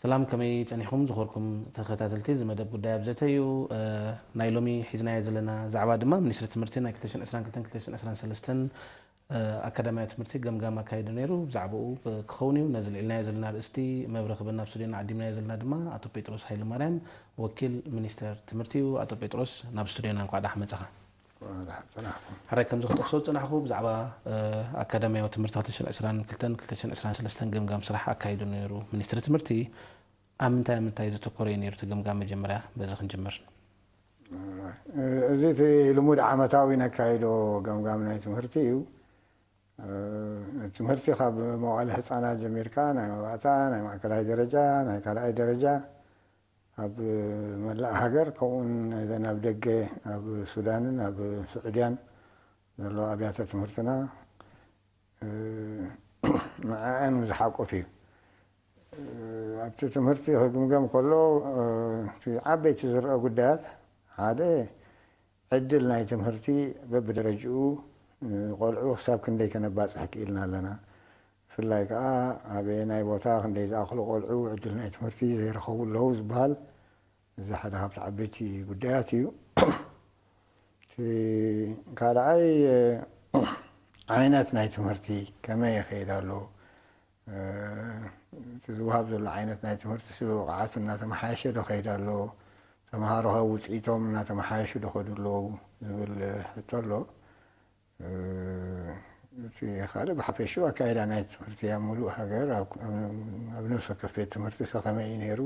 ሰላም፣ ከመይ ጸኒሕኩም ዝኸርኩም ተኸታተልቲ? እዚ መደብ ጉዳይ ኣብ ዘተ እዩ። እ፣ ናይ ሎሚ ሒዝናዮ ዘለና ዛዕባ ድማ ሚኒስትሪ ትምህርቲ ናይ ክልተ ሽሕን ዕስራን ክልተን ክልተ ሽሕን ዕስራን ሰለስተን፣ እ፣ ኣካዳሚያዊ ትምህርቲ ገምጋም ኣካይዱ ነይሩ። ብዛዕባኡ፣ እ፣ ክኸውን እዩ። ነዚ ልዕልናዮ ዘለና ኣርእስቲ መብርህ ክብል ናብ ስቱድዮና ዓዲምናዮ ዘለና ድማ ኣቶ ጴጥሮስ ሃይለማርያም፣ ወኪል ሚኒስተር ትምህርቲ እዩ። ኣቶ ጴጥሮስ፣ ናብ ስቱድዮና እንኳዕ ደሓን መጻኻ። ደሓን ጸናሕኩም። ሕራይ፣ ከምዚ ክጠቕሶ ዝጸናሕኩ፣ ብዛዕባ፣ እ፣ ኣካዳሚያዊ ትምህርቲ ክልተ ሽሕን ዕስራን ክልተን ክልተ ሽሕን ዕስራን ሰለስተን ገምጋም ስራሕ ኣካይዱ ነይሩ ሚኒስትሪ ትምህርቲ። ኣብ ምንታይ ኣብ ምንታይ ዘተኮረ እዩ ነይሩ እቲ ገምጋም? መጀመርያ በዚ ክንጅምር። እ፣ እዚ እቲ ልሙድ ዓመታዊ ነካይዶ ገምጋም ናይ ትምህርቲ እዩ። እ፣ ትምህርቲ ካብ መዋእለ ህጻናት ጀሚርካ ናይ መባእታ፣ ናይ ማእከላይ ደረጃ፣ ናይ ካልኣይ ደረጃ፣ ኣብ መላእ ሃገር፣ ከምኡውን እዘን ኣብ ደገ፣ ኣብ ሱዳንን ኣብ ስዑድያን ዘለዋ ኣብያተ ትምህርትና፣ እ፣ ንዕኣን ዝሓቁፍ እዩ። እ፣ ኣብቲ ትምህርቲ ክግምገም ከሎ፣ እ፣ እቲ ዓበይቲ ዝረአ ጉዳያት፣ ሓደ፣ ዕድል ናይ ትምህርቲ በብደረጅኡ፣ እ፣ ቆልዑ ክሳብ ክንደይ ከነባጽሕ ክኢልና ኣለና? ብፍላይ ከኣ ኣበየናይ ቦታ ክንደይ ዝኣኽሉ ቆልዑ ዕድል ናይ ትምህርቲ ዘይረኸቡ ኣለዉ ዝበሃል፣ እዚ ሓደ ካብቲ ዓበይቲ ጉዳያት እዩ። እቲ ካልኣይ፣ እ፣ ዓይነት ናይ ትምህርቲ ከመይ ይኸይድ ኣሎ? እ፣ እቲ ዝወሃብ ዘሎ ዓይነት ናይ ትምህርቲሲ ብብቕዓቱ እናተመሓየሸ ዶ ከይድ ኣሎ? ተምሃሮኸ ውፅኢቶም እናተመሓየሹ ዶ ከዱ ኣለዉ? ዝብል ሕቶ ኣሎ። እ፣ እቲ ካልእ ብሓፈሽኡ ኣካይዳ ናይ ትምህርቲ ኣብ ሙሉእ ሃገር፣ ኣብ፣ ኣብ ነፍሲ ወከፍ ቤት ትምህርቲ ሰ ከመይ እዩ ነይሩ?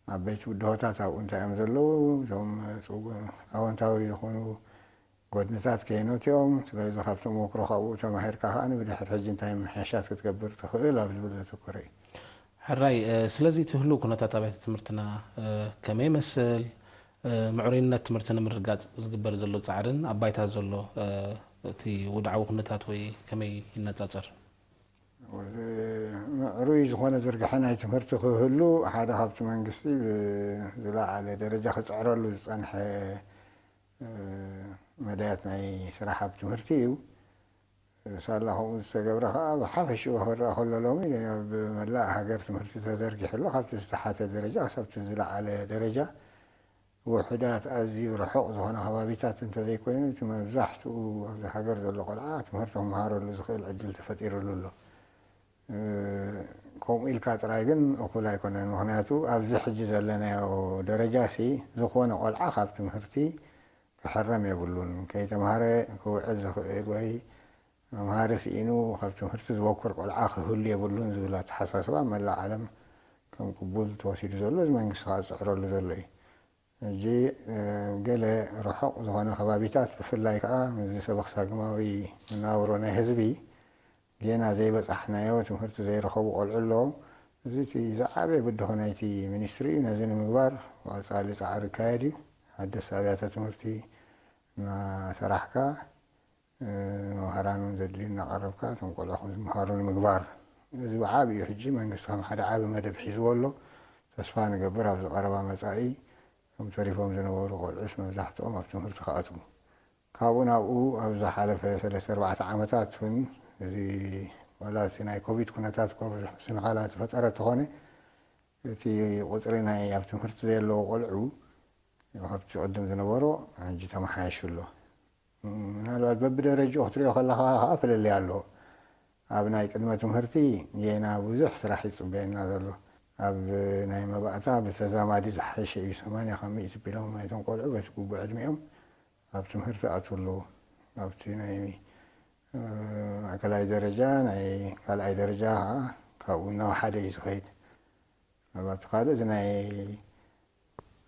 ዓበይቲ ብድሆታት ኣብኡ እንታይ እዮም ዘለዉ? እዞም ፅጉ-፣ ኣወንታዊ ዝኾኑ ጎድንታት ከየኖት እዮም? ስለዚ ካብ ተመክሮ ካብኡ ተማሂርካ ከኣ ንብድሕር ሕጂ እንታይ ምምሕያሻት ክትገብር ትኽእል ኣብ ዝብል ዘተኮረ እዩ። ሕራይ፣ እ፣ ስለዚ እቲ ህሉው ኩነታት ኣብያተ ትምህርትና፣ እ፣ ከመይ ይመስል? እ፣ ምዕሩይነት ትምህርቲ ንምርግጋጽ ዝግበር ዘሎ ጻዕርን ኣብ ባይታ ዘሎ፣ እ፣ እቲ ውድዓዊ ኩነታት ወይ ከመይ ይነጻጸር? እዚ ምዕሩይ ዝኾነ ዝርግሐ ናይ ትምህርቲ ክህሉ ሓደ ካብቲ መንግስቲ ብዝለዓለ ደረጃ ክጽዕረሉ ዝጸንሐ፣ እ፣ መዳያት ናይ ስራሕ ኣብ ትምህርቲ እዩ። ሳላ ከምኡ ዝተገብረ ከኣ ብሓፈሽኡ ክረኣ ከሎ ሎሚ ኣብ መላእ ሃገር ትምህርቲ ተዘርጊሑ ኣሎ። ካብቲ ዝተሓተ ደረጃ ክሳብ እቲ ዝለዓለ ደረጃ ውሑዳት ኣዝዩ ርሑቕ ዝኾነ ከባቢታት እንተዘይኮይኑ፣ እቲ መብዛሕትኡ ኣብዚ ሃገር ዘሎ ቆልዓ ትምህርቲ ክመሃረሉ ዝኽእል ዕድል ተፈጢሩሉ ኣሎ። እ፣ ከምኡ ኢልካ ጥራይ ግን እኹል ኣይኮነን። ምኽንያቱ ኣብዚ ሕጂ ዘለናዮ ደረጃሲ ዝኾነ ቆልዓ ካብ ትምህርቲ ክሕረም የብሉን። ከይተምሃረ ክውዕል ዝኽእል ወይ መምሃሪ ስኢኑ ካብ ትምህርቲ ዝበኩር ቆልዓ ክህሉ የብሉን ዝብል ኣተሓሳስባ መላእ ዓለም ከም ቅቡል ተወሲዱ ዘሎ፣ እዚ መንግስቲ ከኣ ዝጽዕረሉ ዘሎ እዩ። ሕጂ፣ እ፣ ገለ ርሑቕ ዝኾነ ከባቢታት፣ ብፍላይ ከኣ ምስዚ ሰበኽ ሳግማዊ መነባብሮ ናይ ህዝቢ ጌና ዘይበጻሕናዮ፣ ትምህርቲ ዘይረኸቡ ቆልዑ ኣለዉ። እዚ እቲ ዝዓበየ ብድሆ ናይቲ ሚኒስትሪ እዩ። ነዚ ንምግባር ቀጻሊ ጻዕሪ ይካየድ እዩ። ሓደስቲ ኣብያተ ትምህርቲ እናሰራሕካ፣ እ፣ መምሃራን እውን ዘድልዩ እናቐረብካ፣ እቶም ቆልዑ ከም ዝመሃሩ ንምግባር፣ እዚ ብዓብዩ ሕጂ መንግስቲ ከም ሓደ ዓቢ መደብ ሒዝዎ ኣሎ። ተስፋ ንገብር ኣብዚ ቀረባ መጻኢ እቶም ተሪፎም ዝነበሩ ቆልዑስ መብዛሕትኦም ኣብ ትምህርቲ ክኣትዉ። ካብኡ ናብኡ ኣብ ዝሓለፈ ሰለስተ ኣርባዕተ ዓመታት እውን እዚ ዋላ እቲ ናይ ኮቪድ ኩነታት እኳ ብዙሕ ምስንኻላት ዝፈጠረ እንተኾነ፣ እቲ ቁጽሪ ናይ ኣብ ትምህርቲ ዘየለዉ ቆልዑ ካብቲ ቅድም ዝነበሮ ሕጂ ተመሓይሹ ኣሎ። ምናልባት በብደረጃኡ ክትሪኦ ከለኻ ከኣ ፍልልይ ኣሎ። ኣብ ናይ ቅድመ ትምህርቲ ጌና ብዙሕ ስራሕ ይጽበየና ዘሎ። ኣብ ናይ መባእታ ብተዛማዲ ዝሓሸ እዩ። ሰማንያ ካብ ሚእቲ ቢሎም ናይቶም ቆልዑ በቲ ግቡእ ዕድሚኦም ኣብ ትምህርቲ ኣትዉ ኣለዉ። ኣብቲ ናይ፣ እ፣ ማእከላይ ደረጃ፣ ናይ ካልኣይ ደረጃ ከኣ ካብኡ እናወሓደ እዩ ዝኸይድ። ምናልባት ካልእ እዚ ናይ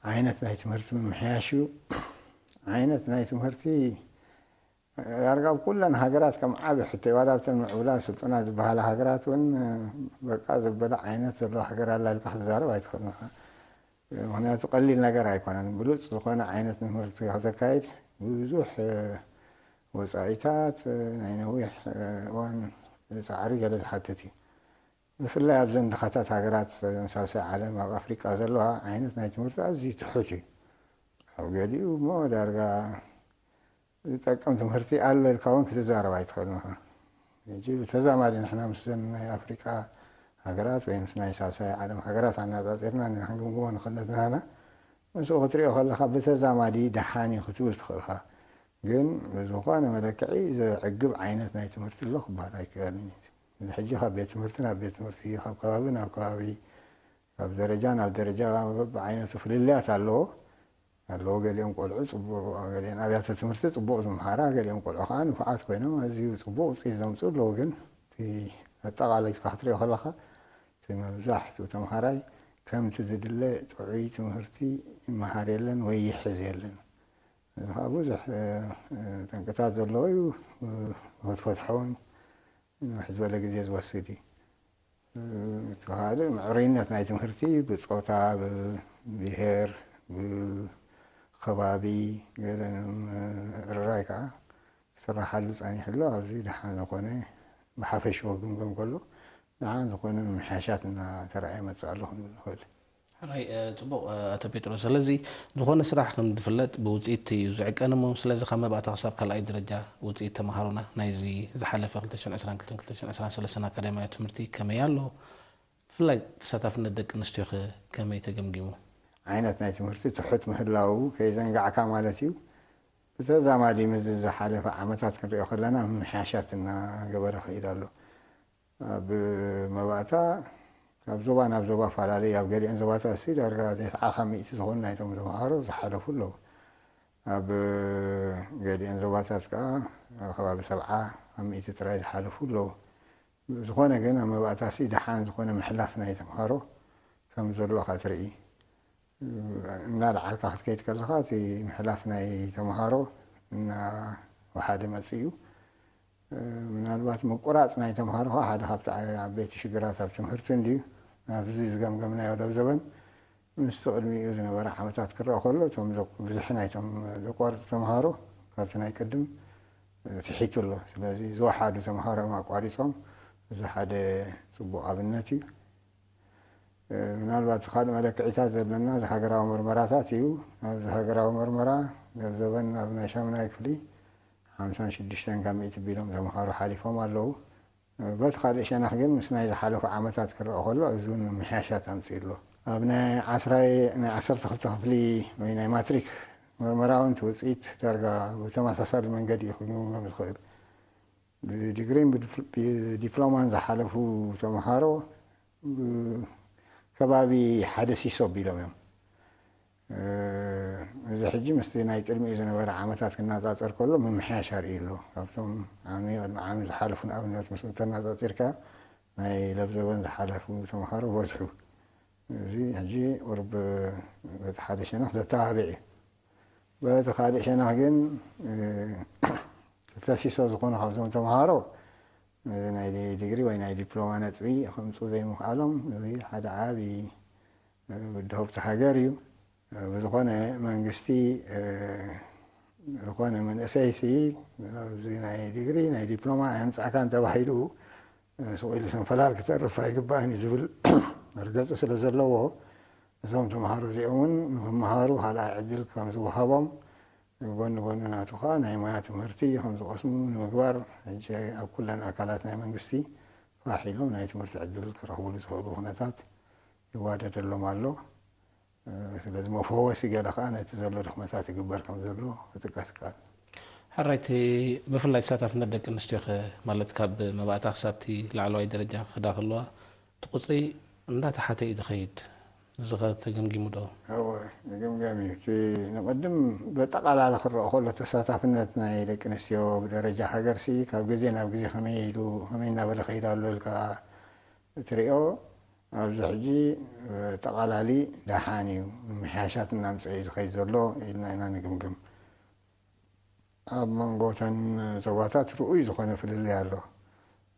ዓይነት ናይ ትምህርቲ ምምሕያሽ እዩ። ዓይነት ናይ ትምህርቲ ዳርጋ ኣብ ኩለን ሃገራት ከም ዓቢ ሕቶ እዩ። ዋላ ኣብተን ምዕቡላት ስልጡናት ዝበሃላ ሃገራት እውን በቃ ዘበለ ዓይነት ዘለዋ ሃገር ኣላ ኢልካ ክትዛረብ ኣይትኽእልን ኢኻ። ምኽንያቱ ቀሊል ነገር ኣይኮነን። ብሉጽ ዝኾነ ዓይነት ትምህርቲ ከተካይድ ብዙሕ ወጻኢታት፣ ናይ ነዊሕ እዋን ጻዕሪ ገለ ዝሓትት እዩ። ብፍላይ ኣብዘን ድኻታት ሃገራት፣ እዘን ሳልሳይ ዓለም፣ ኣብ ኣፍሪቃ ዘለዋ ዓይነት ናይ ትምህርቲ ኣዝዩ ትሑት እዩ። ኣብ ገሊኡ እሞ ዳርጋ ዝጠቅም ትምህርቲ ኣሎ ኢልካ እውን ክትዛረብ ኣይትኽእልን ኢኻ። ሕጂ ብተዛማዲ ንሕና ምስዘን ናይ ኣፍሪቃ ሃገራት ወይ ምስ ናይ ሳልሳይ ዓለም ሃገራት ኣነጻጺርና ንክንግምግሞ ንኽእል ነቲ ናህና፣ ምስኡ ክትሪኦ ከለኻ ብተዛማዲ ደሓን እዩ ክትብል ትኽእል ኢኻ። ግን ብዝኾነ መለክዒ ዘዕግብ ዓይነት ናይ ትምህርቲ ኣሎ ክበሃል ኣይክእልን እዩ። እዚ ሕጂ ካብ ቤት ትምህርቲ ናብ ቤት ትምህርቲ፣ ካብ ከባቢ ናብ ከባቢ፣ ካብ ደረጃ ናብ ደረጃ በብዓይነቱ ፍልልያት ኣለዎ። ኣለዎ። ገሊኦም ቆልዑ ጽቡቕ፣ ገሊኦም ኣብያተ ትምህርቲ ጽቡቕ ዝመሃራ፣ ገሊኦም ቆልዑ ከኣ ንፉዓት ኮይኖም ኣዝዩ ጽቡቕ ውጽኢት ዘምጽኡ ኣለዉ። ግን እቲ ኣጠቓሊልካ ክትሪኦ ከለኻ፣ እቲ መብዛሕትኡ ተምሃራይ ከምቲ ዝድለ ጥዑይ ትምህርቲ ይመሃር የለን ወይ ይሕዝ የለን። እዚ ከኣ ብዙሕ፣ እ፣ እ፣ ጠንቅታት ዘለዎ እዩ። እ፣ ንኽትፈትሖ እውን ንውሕ ዝበለ ግዜ ዝወስድ እዩ። እ፣ እቲ ካልእ ምዕሩይነት ናይ ትምህርቲ ብጾታ፣ ብብሄር፣ ብከባቢ ገለ ምርራይ ከኣ ክስራሓሉ ጸኒሑ ኣሎ። ኣብዚ ደሓን ዝኾነ ብሓፈሽኡ ክግምገም ከሎ ደሓን ዝኾነ ምምሕያሻት እናተራእየ ይመጽእ ኣሎ ክንብል ንኽእል። ሕራይ፣ እ፣ ጽቡቕ፣ እ፣ ኣቶ ጴጥሮስ። ስለዚ ዝኾነ ስራሕ ከም ዝፍለጥ ብውጽኢት እዩ ዝዕቀን እሞ፣ ስለዚ ካብ መባእታ ክሳብ ካልኣይ ደረጃ ውጽኢት ተምሃሮና ናይዚ ዝሓለፈ ክልተ ሽሕን ዕስራን ክልተን ክልተ ሽሕን ዕስራን ሰለስተን ኣካዳሚያዊ ትምህርቲ ከመይ ኣሎ? ብፍላይ ተሳታፍነት ደቂ ኣንስትዮኸ ከመይ ተገምጊሙ? ዓይነት ናይ ትምህርቲ ትሑት ምህላዉ ከይዘንጋዕካ ማለት እዩ። ብተዛማዲ ምስዚ ዝሓለፈ ዓመታት ክንሪኦ ከለና ምምሕያሻት እናገበረ ከይዱ ኣሎ። ኣብ መባእታ ካብ ዞባ ናብ ዞባ ፈላለዩ። ኣብ ገሊአን ዞባታት ሲ ዳርጋ ዘተስዓ ካብ ሚእቲ ዝኾኑ ናይቶም ተምሃሮ ዝሓለፉ ኣለዉ። ኣብ ገሊአን ዞባታት ከኣ ኣብ ከባቢ ሰብዓ ካብ ሚእቲ ጥራይ ዝሓለፉ ኣለዉ። ዝኾነ ግን ኣብ መባእታ ሲ ደሓን ዝኾነ ምሕላፍ ናይ ተምሃሮ ከም ዘሎ ኢኻ ትርኢ። እናለዓልካ ክትከይድ ከለኻ እቲ ምሕላፍ ናይ ተምሃሮ እናወሓደ መጽእ እዩ። ምናልባት ምቁራጽ ናይ ተምሃሮ ከኣ ሓደ ካብቲ ዓበይቲ ሽግራት ኣብ ትምህርቲ እንድዩ። ኣብዚ ዝገምገምናዮ ደብዘበን ምስቲ ቅድሚኡ ዝነበረ ዓመታት ክረአ ከሎ፣ እቶም ዘ-፣ ብዝሒ ናይቶም ዘቋርጹ ተምሃሮ ካብቲ ናይ ቅድም ትሒቱ ኣሎ። ስለዚ ዝወሓዱ ተምሃሮ እዮም ኣቋሪጾም። እዚ ሓደ ጽቡቕ ኣብነት እዩ። ምናልባት ካልእ መለክዒታት ዘለና እዚ ሃገራዊ መርመራታት እዩ። ኣብዚ ሃገራዊ መርመራ ደብዘበን ኣብ ናይ ሻምናይ ክፍሊ ሓምሳን ሽዱሽተን ካብ ሚእቲ ቢሎም ተምሃሮ ሓሊፎም ኣለዉ። በቲ ካልእ ሸነኽ ግን ምስ ናይ ዝሓለፉ ዓመታት ክረአ ከሎ እዚ እውን ምምሕያሻት ኣምፅኡ ኣሎ። ኣብ ናይ ዓስራይ፣ ናይ ዓሰርተ ክልተ ክፍሊ ወይ ናይ ማትሪክ መርመራ እውን እቲ ውፅኢት ዳርጋ ብተመሳሳሊ መንገዲ እዩ ክግምገም ዝኽእል። ብዲግሪን ብዲፕ-፣ ብዲፕሎማን ዝሓለፉ ተምሃሮ ብ-፣ ከባቢ ሓደ ሲሶ ኣቢሎም እዮም። እ፣ እዚ ሕጂ ምስቲ ናይ ቅድሚኡ ዝነበረ ዓመታት ክነጻጸር ከሎ ምምሕያሽ ኣርእዩ ኣሎ። ካብቶም ዓሚ ቅድሚ ዓሚ ዝሓለፉ ንኣብነት ምስ ተነጻጺርካ ናይ ለብዘበን ዝሓለፉ ተምሃሮ በዝሑ። እዚ ሕጂ ቁሩብ በቲ ሓደ ሸነኽ ዘተባብዕ እዩ። በቲ ካልእ ሸነኽ ግን፣ እ፣ ክልተ ሲሶ ዝኾኑ ካብዞም ተምሃሮ፣ እ፣ ናይ ዲ-፣ ዲግሪ ወይ ናይ ዲፕሎማ ነጥቢ ከምጽኡ ዘይምኽኣሎም፣ እዚ ሓደ ዓቢ፣ እ፣ ብድሆ ኣብቲ ሃገር እዩ። እ፣ ብዝኾነ መንግስቲ፣ እ፣ ዝኾነ መንእሰይሲ ኣብዚ ናይ ዲግሪ፣ ናይ ዲፕሎማ ኣየምጻእካን ተባሂሉ፣ እ፣ ስቕ ኢሉ ሰንፈላል ክተርፍ ኣይግባእን እዩ ዝብል መርገጺ ስለ ዘለዎ፣ እዞም ተምሃሮ እዚኦም እውን ንክመሃሩ ካልኣይ ዕድል ከም ዝወሃቦም፣ ጎኒ ጎኒ ናቱ ከኣ ናይ ሞያ ትምህርቲ ከም ዝቐስሙ ንምግባር፣ ሕጂ ኣብ ኩለን ኣካላት ናይ መንግስቲ ፋሕ ኢሎም ናይ ትምህርቲ ዕድል ክረኽብሉ ዝኽእሉ ኩነታት ይዋደደሎም ኣሎ። ስለዚ መፈወሲ ገለ ከኣ ነቲ ዘሎ ድኽመታት ይግበር ከም ዘሎ ክጥቀስ ይከኣል። ሕራይ፣ እቲ ብፍላይ ተሳታፍነት ደቂ ኣንስትዮኸ፣ ማለት ካብ መባእታ ክሳብ እቲ ላዕለዋይ ደረጃ ክኸዳ ከለዋ እቲ ቁጽሪ እንዳተሓተ እዩ ዝኸይድ። እዚ ኸ ተገምጊሙ ዶ? እወ፣ ዝግምገም እዩ። እቲ ንቕድም በጠቓላሊ ክረአ ከሎ ተሳታፍነት ናይ ደቂ ኣንስትዮ ብደረጃ ሃገርሲ ካብ ግዜ ናብ ግዜ ከመይ ኢሉ፣ ከመይ እናበለ ከይድ ኣሎ ኢልካ ትሪኦ፣ ኣብዚ ሕጂ ጠቓላሊ ደሓን እዩ፣ ምምሕያሻት እናምፅአ እዩ ዝኸይድ ዘሎ ኢልና ኢና ንግምግም። ኣብ መንጎ እተን ዞባታት ርኡይ ዝኾነ ፍልልይ ኣሎ።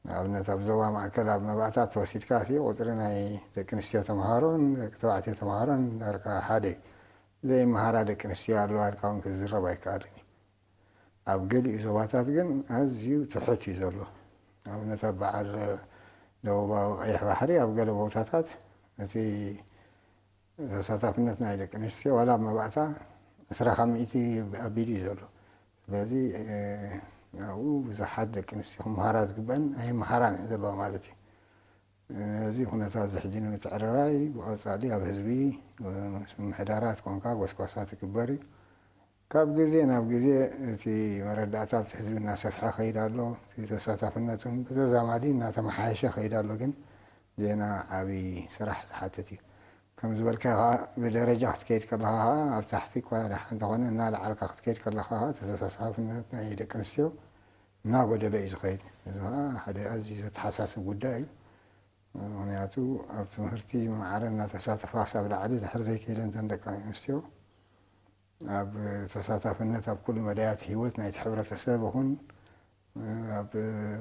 ንኣብነት ኣብ ዞባ ማእከል ኣብ መባእታ ተወሲድካ ሲ ቁፅሪ ናይ ደቂ ኣንስትዮ ተምሃሮን ደቂ ተባዕትዮ ተምሃሮን ዳርጋ ሓደ እዩ። ዘይመሃራ ደቂ ኣንስትዮ ኣለዋ ኢልካ እውን ክዝረብ ኣይከኣልን እዩ። ኣብ ገሊኡ ዞባታት ግን ኣዝዩ ትሑት እዩ ዘሎ። ንኣብነት ኣብ በዓል ደቡባዊ ቀይሕ ባሕሪ ኣብ ገለ ቦታታት እቲ ተሳታፍነት ናይ ደቂ ኣንስትዮ ዋላ ኣብ መባእታ ዕስራ ካብ ሚእቲ ኣቢሉ እዩ ዘሎ። ስለዚ፣ እ፣ ኣብኡ ብዙሓት ደቂ ኣንስትዮ ክመሃራ ዝግበአን ኣይመሃራን እየን ዘለዋ ማለት እዩ። ነዚ ኩነታት እዚ ሕጂ ንምትዕርራይ ብቐጻሊ ኣብ ህዝቢ፣ ምምሕዳራት ኮንካ ጎስጓሳት ይግበር እዩ። ካብ ግዜ ናብ ግዜ እቲ መረዳእታ ኣብቲ ህዝቢ እናሰፍሐ ከይድ ኣሎ። እቲ ተሳታፍነት እውን ብተዛማዲ እናተመሓየሸ ከይድ ኣሎ። ግን ዜና ዓብዪ ስራሕ ዝሓትት እዩ። ከም ዝበልካ ከዓ ብደረጃ ክትከይድ ከለኻ ከዓ ኣብ ታሕቲ እኳ ደሓ እንተኾነ እናለዓልካ ክትከይድ ከለኻ ከዓ ተሳታፍነት ናይ ደቂ ኣንስትዮ እናጎደለ እዩ ዝኸይድ። እዚ ከዓ ሓደ ኣዝዩ ዘተሓሳስብ ጉዳይ እዩ። ምኽንያቱ ኣብ ትምህርቲ ማዕረ እናተሳተፋ ክሳብ ላዕሊ ድሕር ዘይከይደ እንተን ደቂ ኣንስትዮ ኣብ ተሳታፍነት ኣብ ኩሉ መዳያት ህይወት ናይቲ ሕብረተሰብ ይኹን ኣብ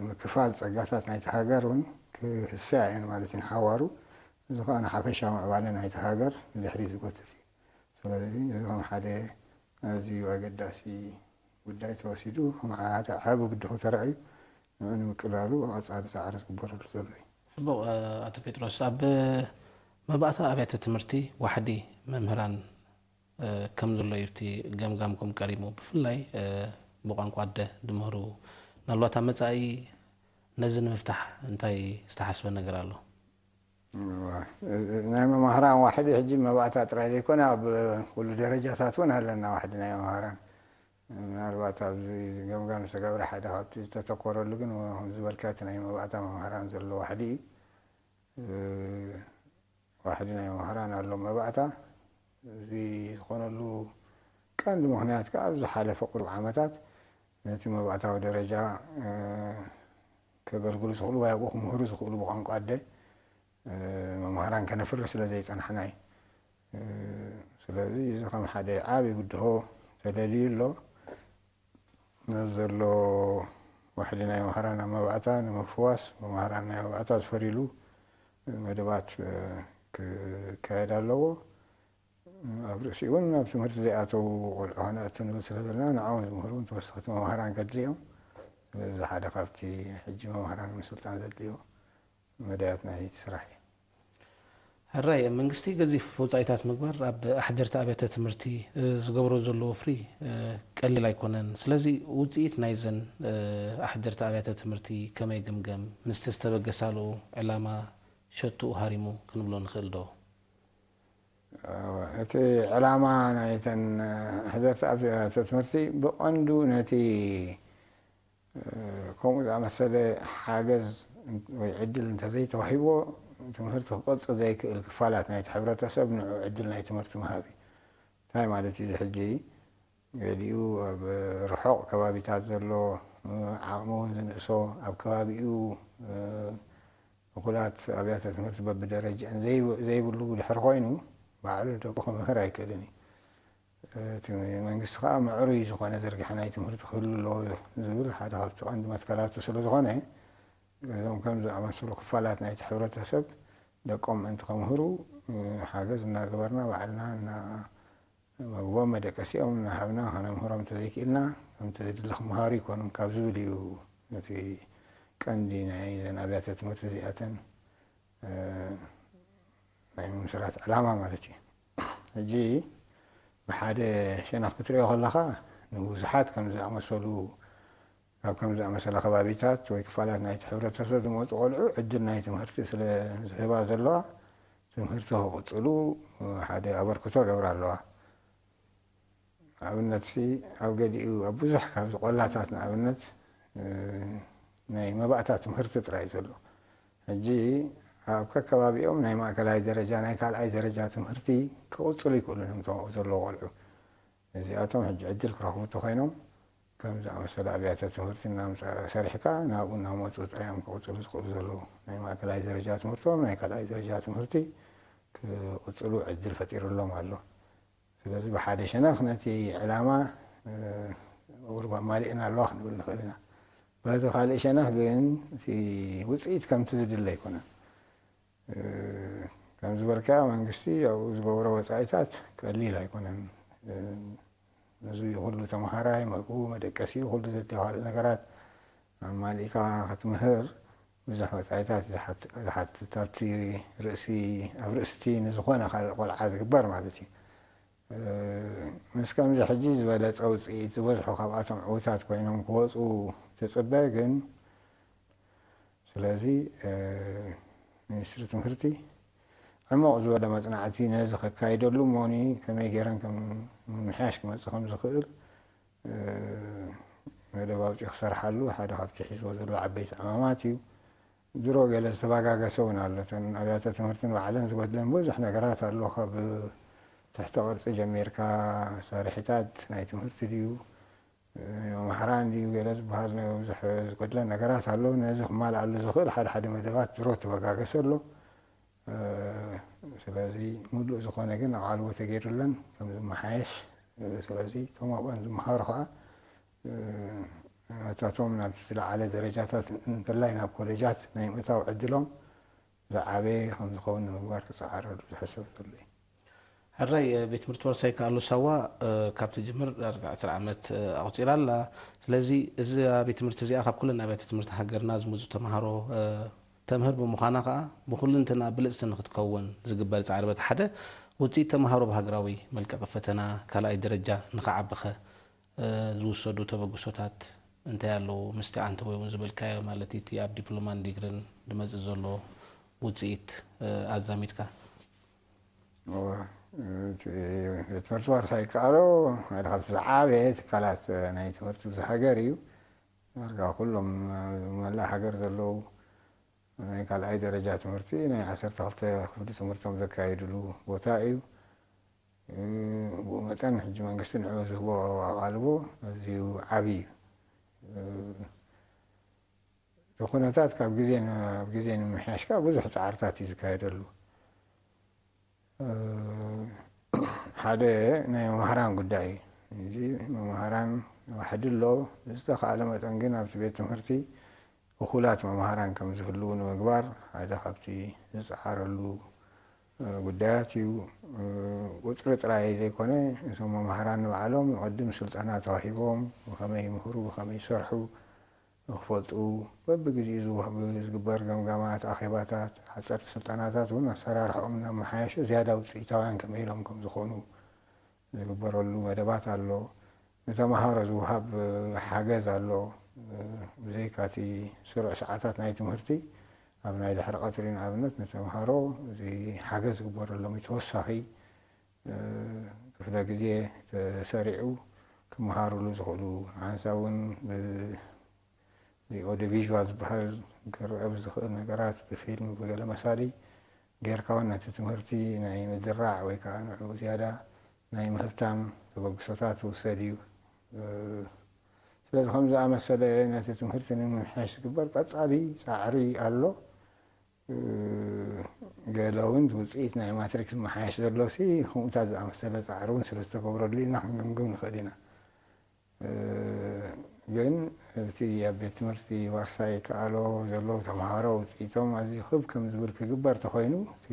ምክፋል ጸጋታት ናይቲ ሃገር እውን ክህሰያ እየን ማለት እዩ ንሓዋሩ። እዚ ከዓ ንሓፈሻዊ ምዕባለ ናይቲ ሃገር ንድሕሪት ዝጎትት እዩ። ስለዚ እዚ ከም ሓደ ኣዝዩ ኣገዳሲ ጉዳይ ተወሲዱ ከም ሓደ ዓቢ ብድሆ ተራእዩ ንዑ ንምቅላሉ ኣብ ቀጻሊ ጻዕሪ ዝግበረሉ ዘሎ እዩ። ጽቡቕ። ኣቶ ጴጥሮስ፣ ኣብ መባእታ ኣብያተ ትምህርቲ ዋሕዲ መምህራን ከም ዘሎ እዩ እቲ ገምጋምኩም ቀሪሙ። ብፍላይ ብቋንቋ ኣደ ዝምህሩ፣ ምናልባት ኣብ መጻኢ ነዚ ንምፍታሕ እንታይ ዝተሓስበ ነገር ኣሎ? ናይ መማህራን ዋሕዲ ሕጂ መባእታ ጥራይ ዘይኮነ ኣብ ኩሉ ደረጃታት እውን ኣለና ዋሕዲ ናይ መማህራን። ምናልባት ኣብዚ ገምጋም ዝተገብረ ሓደ ካብቲ ዝተተኮረሉ ግን ከም ዝበልካ እቲ ናይ መባእታ መማህራን ዘሎ ዋሕዲ እዩ። ዋሕዲ ናይ መማህራን ኣሎ መባእታ። እዚ ዝኾነሉ ቀንዲ ምኽንያት ከዓ ኣብ ዝሓለፈ ቁሩብ ዓመታት ነቲ መባእታዊ ደረጃ ከገልግሉ ዝኽእሉ ወይ ኣብኡ ክምህሩ ዝኽእሉ ብቋንቋ ኣደ መምሃራን ከነፍሪ ስለ ዘይጸናሕና እዩ። ስለዚ እዚ ከም ሓደ ዓቢ ብድሆ ተለልዩ ኣሎ። ነዚ ዘሎ ዋሕዲ ናይ መምህራን ኣብ መባእታ ንምፍዋስ መምህራን ናይ መባእታ ዝፈርዩሉ መደባት ክካየድ ኣለዎ። ኣብ ርእሲኡ እውን ኣብ ትምህርቲ ዘይኣተዉ ቆልዑ ከነእቱ ንብል ስለ ዘለና ንዕኦም ዝምህሩ እውን ተወሰኽቲ መምህራን ከድልዮም። ስለዚ ሓደ ካብቲ ሕጂ መምህራን ምስልጣን ዘድልዮ መዳያት ናይ ስራሕ እዩ። ሕራይ መንግስቲ ገዚፍ ወፃኢታት ምግባር ኣብ ኣሕደርቲ ኣብያተ ትምህርቲ ዝገብሮ ዘሎ ወፍሪ ቀሊል ኣይኮነን። ስለዚ ውፅኢት ናይዘን ኣሕደርቲ ኣብያተ ትምህርቲ ከመይ ግምገም? ምስቲ ዝተበገሳሉ ዕላማ ሸትኡ ሃሪሙ ክንብሎ ንኽእል ዶ? እቲ ዕላማ ናይተን ኣሕደርቲ ኣብያተ ትምህርቲ ብቐንዱ ነቲ ከምኡ ዝኣመሰለ ሓገዝ ወይ ዕድል እንተዘይተዋሂብዎ ትምህርቲ ክቐፅል ዘይክእል ክፋላት ናይቲ ሕብረተሰብ ንዑ ዕድል ናይ ትምህርቲ ምሃብ እዩ። እንታይ ማለት እዩ? እዚ ሕጂ ገሊኡ ኣብ ርሑቕ ከባቢታት ዘሎ ዓቕሚ እውን ዝንእሶ ኣብ ከባቢኡ እኹላት ኣብያተ ትምህርቲ በብደረጃን ዘይብሉ ድሕር ኮይኑ ባዕሉ ደቁ ክምህር ኣይክእልን እዩ። እቲ መንግስቲ ከዓ ምዕሩይ ዝኾነ ዝርግሐ ናይ ትምህርቲ ክህሉ ኣለዎ ዝብል ሓደ ካብቲ ቀንዲ መትከላቱ ስለ ዝኾነ እዞም ከም ዝኣመሰሉ ክፋላት ናይቲ ሕብረተሰብ ደቆም ምእንቲ ከምህሩ ሓገዝ እናገበርና ባዕልና መግቦም መደቀሲኦም እናሃብና ከነምህሮም እንተዘይክኢልና ከምቲ ዝድለ ክምሃሩ ይኮኑን ካብ ዝብል እዩ እቲ ቀንዲ ናይ ዘን ኣብያተ ትምህርቲ እዚኣተን ናይ ምምስራት ዕላማ ማለት እዩ። ሕጂ ብሓደ ሸነኽ ክትሪኦ ከለኻ ንብዙሓት ከም ዝኣመሰሉ ካብ ከም ዝኣመሰለ ከባቢታት ወይ ክፋላት ናይቲ ሕብረተሰብ ዝመፁ ቆልዑ ዕድል ናይ ትምህርቲ ስለ ዝህባ ዘለዋ ትምህርቲ ክቕፅሉ ሓደ ኣበርክቶ ገብራ ኣለዋ። ኣብነትሲ ኣብ ገሊኡ ኣብ ብዙሕ ካብዚ ቆላታት ንኣብነት ናይ መባእታ ትምህርቲ ጥራይ ዘሎ ሕጂ ኣብ ከከባቢኦም ናይ ማእከላይ ደረጃ ናይ ካልኣይ ደረጃ ትምህርቲ ክቕፅሉ ይክእሉ እዮም እቶም ኣብኡ ዘለዉ ቆልዑ። እዚኣቶም ሕጂ ዕድል ክረኽቡ እንተኮይኖም ከም ዝኣመሰለ ኣብያተ ትምህርቲ እናምፀ ሰሪሕካ ናብኡ እናመፁ ጥራዮም ክቕፅሉ ዝኽእሉ ዘለዉ ናይ ማእከላይ ደረጃ ትምህርቶም ናይ ካልኣይ ደረጃ ትምህርቲ ክቕፅሉ ዕድል ፈጢሩሎም ኣሎ። ስለዚ ብሓደ ሸነኽ ነቲ ዕላማ ቁሩብ ኣማሊእና ኣለዋ ክንብል ንኽእል ኢና። በቲ ካልእ ሸነኽ ግን እቲ ውፅኢት ከምቲ ዝድለ ኣይኮነን። ከም ዝበልካዮ መንግስቲ ኣብኡ ዝገብሮ ወፃኢታት ቀሊል ኣይኮነን። ነዚ ኩሉ ተምሃራይ መግቡ መደቀሲኡ ኩሉ ዘድልዮ ካልእ ነገራት ኣማሊእካ ክትምህር ብዙሕ ወፃኢታት እዩ ዝሓትት ኣብቲ ርእሲ ኣብ ርእስቲ ንዝኾነ ካልእ ቆልዓ ዝግበር ማለት እዩ። ምስ ከምዚ ሕጂ ዝበለፀ ውፅኢት ዝበዝሑ ካብኣቶም ዕዉታት ኮይኖም ክወፁ ትፅበ ግን ስለዚ ሚኒስትሪ ትምህርቲ ዕሙቕ ዝበለ መፅናዕቲ ነዚ ከካይደሉ እሞኒ ከመይ ገይረን ከም ምምሕያሽ ክመፅእ ከም ዝኽእል መደብ ኣውፂኡ ክሰርሓሉ ሓደ ካብቲ ሒዝዎ ዘሎ ዓበይቲ ዕማማት እዩ። ድሮ ገለ ዝተባጋገሰ እውን ኣሎ። እተን ኣብያተ ትምህርትን ባዕለን ዝጎድለን ብዙሕ ነገራት ኣሎ። ካብ ትሕተ ቅርፂ ጀሚርካ መሳርሒታት ናይ ትምህርቲ ድዩ፣ መምሃራን ድዩ ገለ ዝበሃል ብዙሕ ዝጎድለን ነገራት ኣሎ። ነዚ ክማልኣሉ ዝኽእል ሓደ ሓደ መደባት ድሮ ተበጋገሰ ኣሎ። ስለዚ ሙሉእ ዝኾነ ግን ኣቓልቦ ተገይሩለን ከም ዝመሓየሽ፣ ስለዚ እቶም ኣብኣን ዝመሃሩ ከዓ ናታቶም ናብቲ ዝለዓለ ደረጃታት እንተላይ ናብ ኮሌጃት ናይ ምእታው ዕድሎም ዝዓበየ ከም ዝኸውን ንምግባር ክፀዓረሉ ዝሕሰብ ዘሎ እዩ። ሕራይ ቤት ትምህርቲ ዋርሳይ ከኣሉ ሳዋ ካብ ትጅምር ዳርጋ ዕስራ ዓመት ኣቑፂራ ኣላ። ስለዚ እዛ ቤት ትምህርቲ እዚኣ ካብ ኩለን ኣብያተ ትምህርቲ ሃገርና ዝመፁ ተምሃሮ ተምህር ብምዃና ከዓ ብኩልንትና ብልፅቲ ንክትከውን ዝግበር ፃዕሪ በቲ ሓደ ውፅኢት ተምሃሮ ብሃገራዊ መልቀቂ ፈተና ካልኣይ ደረጃ ንክዓብኸ ዝውሰዱ ተበግሶታት እንታይ ኣለዉ? ምስቲ ኣንተ ወይ እውን ዝበልካዮ ማለት እቲ ኣብ ዲፕሎማን ዲግርን ዝመፅእ ዘሎ ውፅኢት ኣዛሚድካ ቤት ትምህርቲ ዋርሳይ ከኣሎ ሓደ ካብቲ ዝዓበየ ትካላት ናይ ትምህርቲ ብዚ ሃገር እዩ። ዳርጋ ኩሎም መላእ ሃገር ዘለዉ ናይ ካልኣይ ደረጃ ትምህርቲ ናይ ዓሰርተ ክልተ ክፍሊ ትምህርቶም ዘካየድሉ ቦታ እዩ። ብኡ መጠን ሕጂ መንግስቲ ንዕኡ ዝህቦ ኣቓልቦ ኣዝዩ ዓብዪ እዩ። እቲ ኩነታት ካብ ግዜ ናብ ግዜ ንምምሕያሽ ከዓ ብዙሕ ፃዕርታት እዩ ዝካየደሉ። ሓደ ናይ መምሃራን ጉዳይ እዩ። እዚ መምሃራን ዋሕዲ ኣሎ። ብዝተኻእለ መጠን ግን ኣብቲ ቤት ትምህርቲ እኹላት መምሃራን ከም ዝህልዉ ንምግባር ሓደ ካብቲ ዝፀዓረሉ ጉዳያት እዩ። ቁፅሪ ጥራይ ዘይኮነ እዞም መምሃራን ንባዕሎም ንቐድም ስልጠና ተዋሂቦም ብኸመይ ይምህሩ፣ ብኸመይ ይሰርሑ፣ ንክፈልጡ በብግዜኡ ዝወሃብ ዝግበር ገምጋማት፣ ኣኼባታት፣ ሓፀርቲ ስልጠናታት እውን ኣሰራርሕኦም እናመሓየሹ ዝያዳ ውፅኢታውያን ከመይ ኢሎም ከም ዝኾኑ ዝግበረሉ መደባት ኣሎ። ንተምሃሮ ዝወሃብ ሓገዝ ኣሎ። ብዘይካ እቲ ስሩዕ ሰዓታት ናይ ትምህርቲ ኣብ ናይ ድሕሪ ቀትሪ ንኣብነት ንተምሃሮ እዚ ሓገዝ ዝግበረሎም ተወሳኺ ክፍለ ግዜ ተሰሪዑ ክመሃሩሉ ዝኽእሉ ሓንሳብ እውን ኦዲዮ ቪዥዋል ዝበሃል ክረአ ብዝኽእል ነገራት ብፊልም ብገለ መሳሊ ጌርካ እውን ነቲ ትምህርቲ ናይ ምድራዕ ወይ ከዓ ንዕኡ ዝያዳ ናይ ምህብታም ተበግሶታት ትውሰድ እዩ። ስለዚ ከም ዝኣመሰለ ነቲ ትምህርቲ ንምምሕያሽ ዝግበር ቀፃሊ ፃዕሪ ኣሎ። ገለ እውን ውፅኢት ናይ ማትሪክ ዝመሓየሽ ዘሎ ሲ ከምኡታት ዝኣመሰለ ፃዕሪ እውን ስለ ዝተገብረሉ ኢና ክንግምግም ንኽእል ኢና። ግን እቲ ኣብ ቤት ትምህርቲ ዋርሳይ ከኣሎ ዘለዉ ተምሃሮ ውፅኢቶም ኣዝዩ ክብ ከም ዝብል ክግበር ተኮይኑ እቲ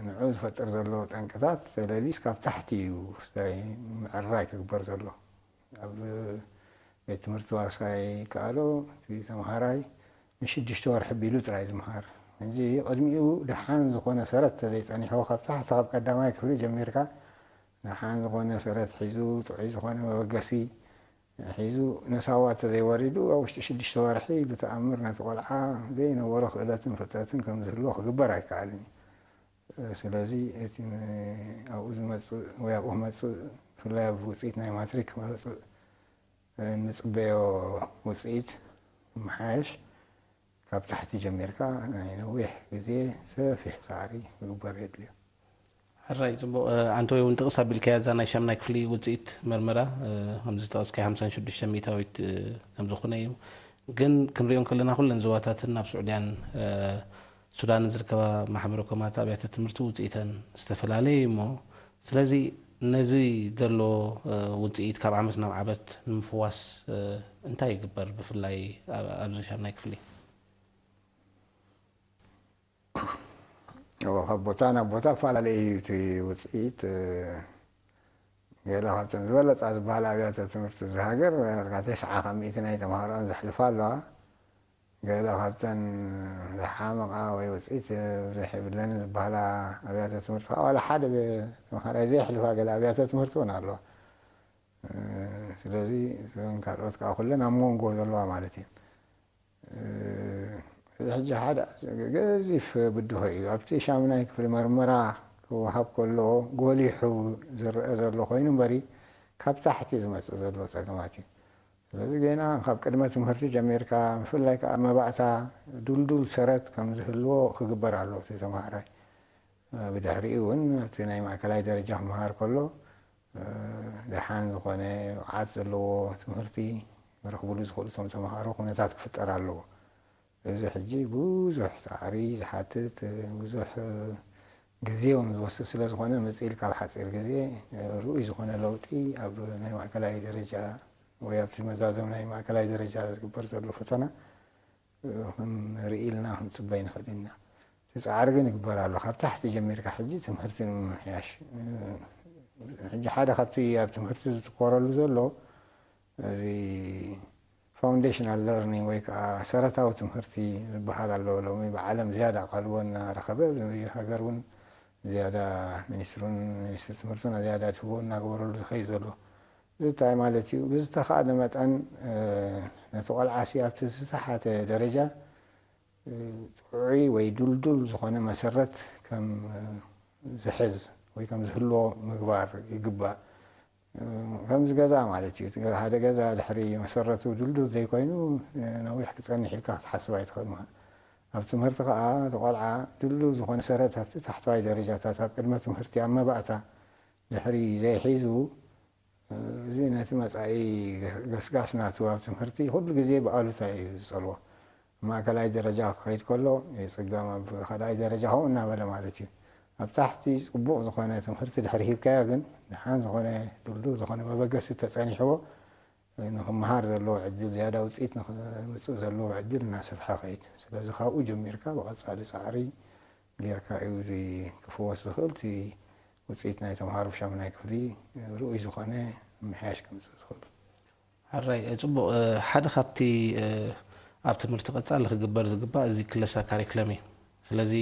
ንዑ ዝፈጥር ዘሎ ጠንቅታት ተለሊስ ካብ ታሕቲ እዩ ምዕራይ ክግበር ዘሎ። ኣብ ቤት ትምህርቲ ዋርሳይ ከኣሎ እቲ ተምሃራይ ንሽዱሽተ ወርሒ ቢሉ ጥራይ ዝምሃር። ሕጂ ቅድሚኡ ደሓን ዝኾነ ሰረት ተዘይፀኒሕዎ ካብ ታሕቲ ካብ ቀዳማይ ክፍሊ ጀሚርካ ደሓን ዝኾነ ሰረት ሒዙ ጥዑይ ዝኾነ መበገሲ ሒዙ ንሳዋ ተዘይወሪዱ ኣብ ውሽጢ ሽዱሽተ ወርሒ ብተኣምር ነቲ ቆልዓ ዘይነበሮ ክእለትን ፍልጠትን ከም ዝህልዎ ክግበር ኣይከኣልን እዩ። ስለዚ እቲ ኣብኡ ዝመፅእ ወይ ኣብኡ ክመፅእ ብፍላይ ኣብ ውፅኢት ናይ ማትሪክ ክመፅእ እንፅበዮ ውፅኢት ምሓየሽ ካብ ታሕቲ ጀሚርካ ናይ ነዊሕ ግዜ ሰፊሕ ፃዕሪ ክግበር የድልዮ። ሕራይ ፅቡቕ ኣንተወይ እውን ጥቕስ ኣቢልካያ እዛ ናይ ሻምናይ ክፍሊ ውፅኢት መርመራ ከምዚ ዝጠቐስካዮ ሓምሳን ሽዱሽተ ሚእታዊት ከምዝኾነ እዩ። ግን ክንሪኦ ከለና ኩለን ዞባታትን ኣብ ስዑድያን ሱዳንን ዝርከባ ማሕበረ ኮማት ኣብያተ ትምህርቲ ውፅኢተን ዝተፈላለየ እዩ እሞ ስለዚ ነዚ ዘሎ ውፅኢት ካብ ዓመት ናብ ዓመት ንምፍዋስ እንታይ ይግበር ብፍላይ ኣብዚ ሻምናይ ክፍሊ? ካብ ቦታ ናብ ቦታፈላለየ እዩ እቲ ውፅኢት። ገለ ካብተን ዝበለፃ ዝበሃል ኣብያተ ትምህርቲ እዚ ሃገር ዳርጋ ተስዓ ካብ ሚእቲ ናይ ተምሃሮኣን ዘሕልፋ ኣለዋ። ገለ ካብተን ዝሓመቓ ወይ ውፅኢት ብዙሕ የብለንን ዝበሃላ ኣብያተ ትምህርቲ ከዓ ዋላ ሓደ ተምሃራይ ዘየሕልፋ ገለ ኣብያተ ትምህርቲ እውን ኣለዋ። ስለዚ እተን ካልኦት ከዓ ኩለን ኣብ መንጎ ዘለዋ ማለት እየን። እዚ ሕጂ ሓደ ገዚፍ ብድሆ እዩ። ኣብቲ ሻምናይ ክፍሊ መርመራ ክወሃብ ከሎ ጎሊሑ ዝረአ ዘሎ ኮይኑ እምበሪ፣ ካብ ታሕቲ ዝመጽእ ዘሎ ጸገማት እዩ። ስለዚ ጌና ካብ ቅድመ ትምህርቲ ጀሚርካ፣ ብፍላይ ከኣ መባእታ ድልዱል ሰረት ከም ዝህልዎ ክግበር ኣለዎ እቲ ተማሃራይ። ብድሕሪኡ እውን ኣብቲ ናይ ማእከላይ ደረጃ ክመሃር ከሎ፣ ደሓን ዝኾነ ብቕዓት ዘለዎ ትምህርቲ ክረኽብሉ ዝኽእሉ እቶም ተምሃሮ ኩነታት ክፍጠር ኣለዎ። እዚ ሕጂ ብዙሕ ጻዕሪ ዝሓትት፣ ብዙሕ ግዜ እውን ዝወስድ ስለ ዝኾነ፣ መጽእ ኢልካ ኣብ ሓጺር ግዜ ርኡይ ዝኾነ ለውጢ ኣብ ናይ ማእከላይ ደረጃ ወይ ኣብቲ መዛዘም ናይ ማእከላይ ደረጃ ዝግበር ዘሎ ፈተና ክንርኢ ኢልና ክንጽበ ኣይንኽእል ኢና። እቲ ጻዕሪ ግን ይግበር ኣሎ። ካብ ታሕቲ ጀሚርካ ሕጂ ትምህርቲ ንምምሕያሽ። ሕጂ ሓደ ካብቲ ኣብ ትምህርቲ ዝትኮረሉ ዘሎ፣ እዚ ፋውንዴሽናል ለርኒንግ ወይ ከዓ ሰረታዊ ትምህርቲ ዝበሃል ኣሎ። ሎሚ ብዓለም ዝያዳ ኣቓልቦ እናረኸበ፣ እዚ ሃገር እውን ዝያዳ ሚኒስትሩን ሚኒስትሪ ትምህርቱን ዝያዳ ትህቦ እናገበረሉ ዝኸይድ ዘሎ። እዚ እንታይ ማለት እዩ? ብዝተኻእለ መጠን፣ እ፣ ነቲ ቆልዓ ሲ ኣብቲ ዝተሓተ ደረጃ፣ እ፣ ጥዑይ ወይ ድልዱል ዝኾነ መሰረት ከም፣ እ፣ ዝሕዝ ወይ ከም ዝህልዎ ምግባር ይግባእ። እ፣ ከምዚ ገዛ ማለት እዩ። እቲ ገዛ፣ ሓደ ገዛ ድሕሪ መሰረቱ ድልዱል ዘይኮይኑ፣ እ፣ ነዊሕ ክጸንሕ ኢልካ ክትሓስብ ኣይትኽእል ምኻ። ኣብ ትምህርቲ ከኣ እቲ ቆልዓ ድልዱል ዝኾነ መሰረት ኣብቲ ታሕተዋይ ደረጃታት፣ ኣብ ቅድመ ትምህርቲ፣ ኣብ መባእታ ድሕሪ ዘይሒዙ፣ እዚ ነቲ መጻኢ ገስጋስ ናቱ ኣብ ትምህርቲ ኩሉ ግዜ ብኣሉታ እዩ ዝጸልዎ። ማእከላይ ደረጃ ክኸይድ ከሎ ይጽገም፣ ኣብ ካልኣይ ደረጃ ከምኡ እናበለ ማለት እዩ። ኣብ ታሕቲ ጽቡቕ ዝኾነ ትምህርቲ ድሕሪ ሂብካዮ ግን፣ ደሓን ዝኾነ ድልዱል ዝኾነ መበገሲ ተጸኒሕዎ፣ ንኽመሃር ዘለዎ ዕድል፣ ዝያዳ ውጽኢት ንኽምጽእ ዘለዎ ዕድል እናሰፍሐ ይኸይድ። ስለዚ ካብኡ ጀሚርካ ብቐጻሊ ጻዕሪ ጌርካ እዩ እዚ ክፍወስ ዝኽእል። እቲ ውጽኢት ናይ ተምሃሮ ሻምናይ ክፍሊ ርኡይ ዝኾነ ምምሕያሽ ከምጽእ ዝኽእል። ሕራይ፣ እ፣ ጽቡቕ። እ፣ ሓደ ካብቲ፣ እ፣ ኣብ ትምህርቲ ቀጻሊ ክግበር ዝግባእ እዚ ክለሳ ካሪክለም እዩ። ስለዚ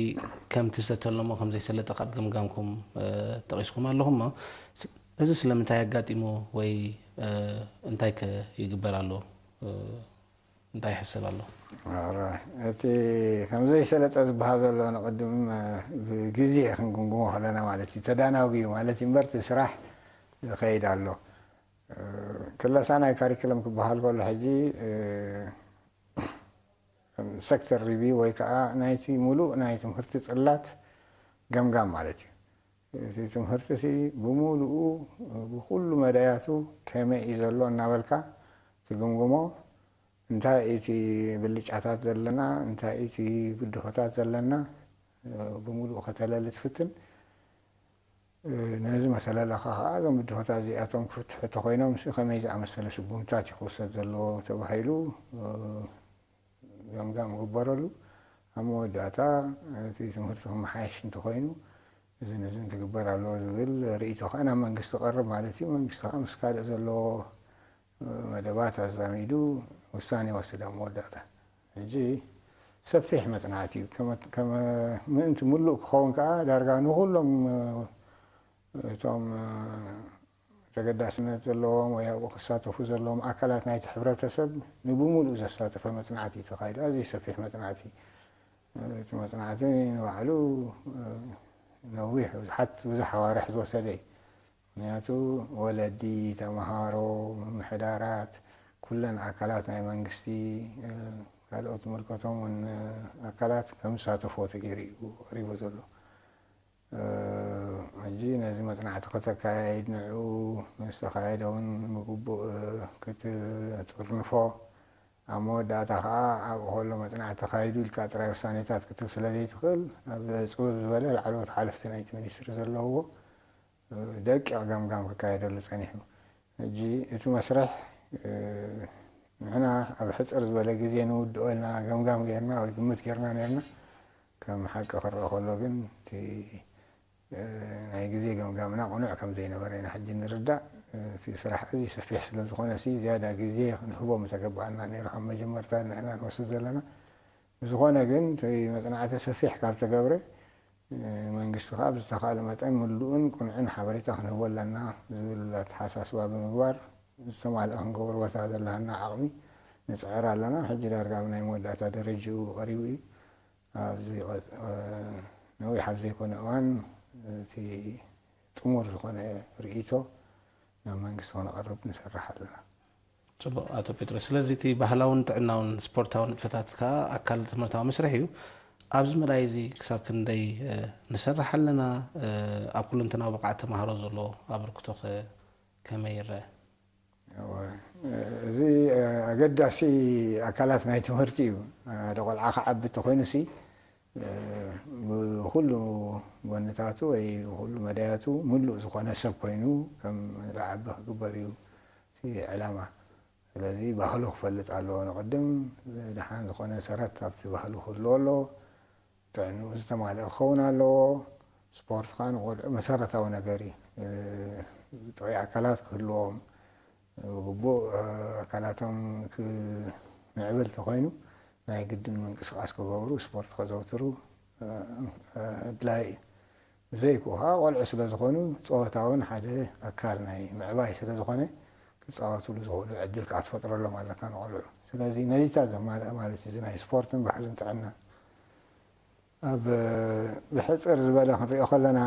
ከምቲ ዝተተለሞ ከም ዘይሰለጠ ካብ ገምጋምኩም፣ እ፣ ጠቒስኩም ኣለኹም እሞ፣ ስ-፣ እዚ ስለምንታይ ኣጋጢሙ ወይ፣ እ፣ እንታይ ከ ይግበር ኣሎ? እ፣ እንታይ ይሕሰብ ኣሎ? ኣረ፣ እቲ ከም ዘይሰለጠ ዝበሃል ዘሎ ንቕድም፣ እ፣ ብግዜ ክንግምግሞ ከለና ማለት እዩ። ተዳናጒ እዩ ማለት እዩ እምበር፣ እቲ ስራሕ ይኸይድ ኣሎ። እ፣ ክለሳ ናይ ካሪክለም ክበሃል ከሎ ሕጂ፣ እ፣ ሴክተር ሪቪው ወይ ከዓ ናይቲ ሙሉእ ናይ ትምህርቲ ጽላት ገምጋም ማለት እዩ። እቲ ትምህርቲ ሲ ብሙሉኡ ብኩሉ መዳያቱ ከመይ እዩ ዘሎ እናበልካ ትግምግሞ። እንታይ እቲ ብልጫታት ዘለና፣ እንታይ እቲ ብድሆታት ዘለና፣ እ፣ ብሙሉኡ ከተለሊ ትፍትን። እ፣ ነዚ መሰለላኻ ኸዓ እዞም ብድሆታት እዚኣቶም ክፍትሑ እንተኾይኖም ሲ ከመይ ዝኣመሰለ ስጉምታት እዩ ክውሰድ ዘለዎ ተባሂሉ፣ እ፣ ገምጋም ይግበረሉ። ኣብ መወዳእታ እቲ ትምህርቲ ክመሓየሽ እንተኾይኑ እዝን እዝን ክግበር ኣለዎ ዝብል ርእይቶ ከዓ ናብ መንግስቲ ቀርብ ማለት እዩ። መንግስቲ ከዓ ምስ ካልእ ዘለዎ መደባት ኣዛሚዱ ውሳኔ ይወስድ ኣብ መወዳእታ። ሕጂ ሰፊሕ መጽናዕቲ እዩ። ከመ-፣ ከመ-፣ ምእንቲ ምሉእ ክኸውን ከዓ ዳርጋ ንኹሎም እቶም ተገዳስነት ዘለዎም ወይ ኣብኡ ክሳተፉ ዘለዎም ኣካላት ናይቲ ሕብረተሰብ ንብምሉኡ ዘሳተፈ መጽናዕቲ እዩ ተኻይዱ። ኣዝዩ ሰፊሕ መጽናዕቲ። እቲ መጽናዕቲ ንባዕሉ ነዊሕ፣ ብዙሓት፣ ብዙሕ ኣዋርሕ ዝወሰደ እዩ። ምኽንያቱ ወለዲ፣ ተምሃሮ፣ ምምሕዳራት፣ ኩለን ኣካላት ናይ መንግስቲ፣ ካልኦት ዝምልከቶም እውን ኣካላት ከም ዝሳተፍዎ ተገይሩ እዩ ቀሪቡ ዘሎ። እ፣ ሕጂ ነዚ መጽናዕቲ ከተካያይድ፣ ንዕኡ ምስ ተኻየደ እውን ብግቡእ፣ እ፣ ክትጥርንፎ፣ ኣብ መወዳእታ ኸዓ ኣብኡ ከሎ መጽናዕቲ ተኻይዱ ኢልካ ጥራይ ውሳኔታት ክትህብ ስለ ዘይትኽእል፣ ኣብ ጽብብ ዝበለ ላዕለዎት ሓለፍቲ ናይቲ ሚኒስትሪ ዘለውዎ፣ እ፣ ደቂቕ ገምጋም ክካየደሉ ጸኒሑ። ሕጂ እቲ መስርሕ፣ እ፣ ንሕና ኣብ ሕጽር ዝበለ ግዜ ንውድኦ ኢልና ገምጋም ጌርና ወይ ግምት ጌርና ኔርና። ከም ሓቂ ክረኣ ከሎ ግን እቲ፣ እ፣ ናይ ግዜ ገምጋምና ቅኑዕ ከም ዘይነበረ ኢና ሕጂ ንርዳእ። እቲ ስራሕ ኣዝዩ ሰፊሕ ስለ ዝኾነ ሲ ዝያዳ ግዜ ክንህቦ ምተገባኣና ነይሩ። ካብ መጀመርታ ንሕና ንወስድ ዘለና። ብዝኾነ ግን እቲ መጽናዕቲ ሰፊሕ ካብ ተገብረ፣ እ፣ መንግስቲ ከኣ ብዝተኻእለ መጠን ምሉእን ቅኑዕን ሓበሬታ ክንህቦ ኣለና ዝብል ኣተሓሳስባ ብምግባር ዝተማልአ ክንገብሮ በታ ዘለሃና ዓቕሚ ንጽዕር ኣለና። ሕጂ ዳርጋ ኣብ ናይ መወዳእታ ደረጅኡ ቀሪቡ እዩ። ኣብዚ ነዊሕ ኣብ ዘይኮነ እዋን እቲ ጥሙር ዝኾነ ርእይቶ ናብ መንግስቲ ክነቕርብ ንሰርሕ ኣለና። ፅቡቕ ኣቶ ጴጥሮስ፣ ስለዚ እቲ ባህላውን ጥዕናውን ስፖርታዊ ንጥፈታት ከዓ ኣካል ትምህርታዊ መስርሕ እዩ። ኣብዚ መዳይ እዚ ክሳብ ክንደይ ንሰርሕ ኣለና? ኣብ ኩለንተናዊ ብቕዓት ተምሃሮ ዘሎ ኣበርክቶ ከ ከመይ ይረአ? እዚ ኣገዳሲ ኣካላት ናይ ትምህርቲ እዩ። ሓደ ቆልዓ ክዓቢ እንተኮይኑሲ ብኩሉ ጎንታቱ ወይ ብኩሉ መዳያቱ ምሉእ ዝኾነ ሰብ ኮይኑ ከም ዝዓቢ ክግበር እዩ እቲ ዕላማ። ስለዚ ባህሉ ክፈልጥ ኣለዎ። ንቕድም ደሓን ዝኾነ ሰረት ኣብቲ ባህሉ ክህልዎ ኣለዎ። ጥዕንኡ ዝተማልአ ክኸውን ኣለዎ። ስፖርት ከዓ ንቆልዑ መሰረታዊ ነገር እዩ። ጥዑይ ኣካላት ክህልዎም፣ ብግቡእ ኣካላቶም ክምዕብል ተኮይኑ ናይ ግድን ምንቅስቃስ ክገብሩ፣ ስፖርት ከዘውትሩ ኣድላይ እዩ። ብዘይክኡ ከዓ ቆልዑ ስለ ዝኾኑ ፀወታ እውን ሓደ ኣካል ናይ ምዕባይ ስለ ዝኾነ ክፃወትሉ ዝኽእሉ ዕድል ከዓ ትፈጥረሎም ኣለካ ንቆልዑ። ስለዚ ነዚታት ዘማልአ ማለት እዩ እዚ ናይ ስፖርትን ባህልን ጥዕናን። ኣብ ብሕፅር ዝበለ ክንሪኦ ከለና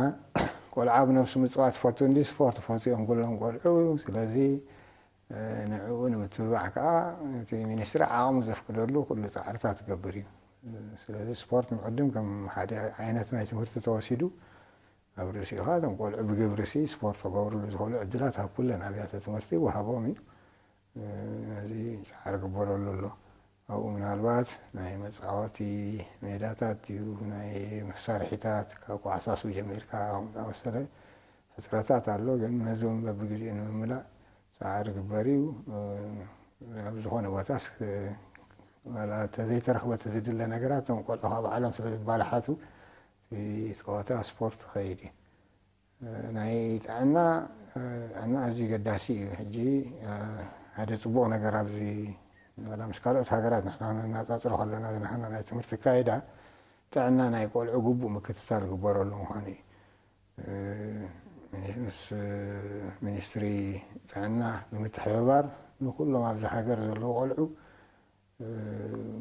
ቆልዓ ብነብሱ ምፅዋት ይፈቱ እንዲ ስፖርት ይፈቱ እዮም ኩሎም ቆልዑ። ስለዚ ንዕኡ ንምትብባዕ ከዓ እቲ ሚኒስትሪ ዓቕሙ ዘፍቅደሉ ኩሉ ፃዕርታት ይገብር እዩ። ስለዚ ስፖርት ንቅድም ከም ሓደ ዓይነት ናይ ትምህርቲ ተወሲዱ ኣብ ርእሲኡ ከዓ እቶም ቆልዑ ብግብሪ ሲ ስፖርት ክገብርሉ ዝኽእሉ ዕድላት ኣብ ኩለን ኣብያተ ትምህርቲ ይወሃቦም እዩ። ነዚ ፃዕሪ ግበረሉ ኣሎ። ኣብኡ ምናልባት ናይ መፃወቲ ሜዳታት ድዩ ናይ መሳርሒታት ካብ ኳዕሳሱ ጀሚርካ ከምኡ ዝኣመሰለ ሕፅረታት ኣሎ። ግን ነዚ እውን በብግዜኡ ንምምላእ ፃዕሪ ግበር እዩ። ኣብ ዝኾነ ቦታስ ዋላ ተዘይተረኽበ ተዝድለ ነገራት እቶም ቆልዑ ካብ ባዕሎም ስለ ዝባላሓቱ እቲ ፀወታ ስፖርት ክኸይድ እዩ። ናይ ጥዕና ጥዕና ኣዝዩ ገዳሲ እዩ። ሕጂ ሓደ ፅቡቕ ነገር ኣብዚ ዋላ ምስ ካልኦት ሃገራት ንሕና ነናፃፅሮ ከለና እዚ ንሕና ናይ ትምህርቲ ኣካይዳ ጥዕና ናይ ቆልዑ ግቡእ ምክትታል ግበረሉ ምዃኑ እዩ። ምስ ሚኒስትሪ ጥዕና ብምትሕብባር ንኩሎም ኣብዚ ሃገር ዘለዉ ቆልዑ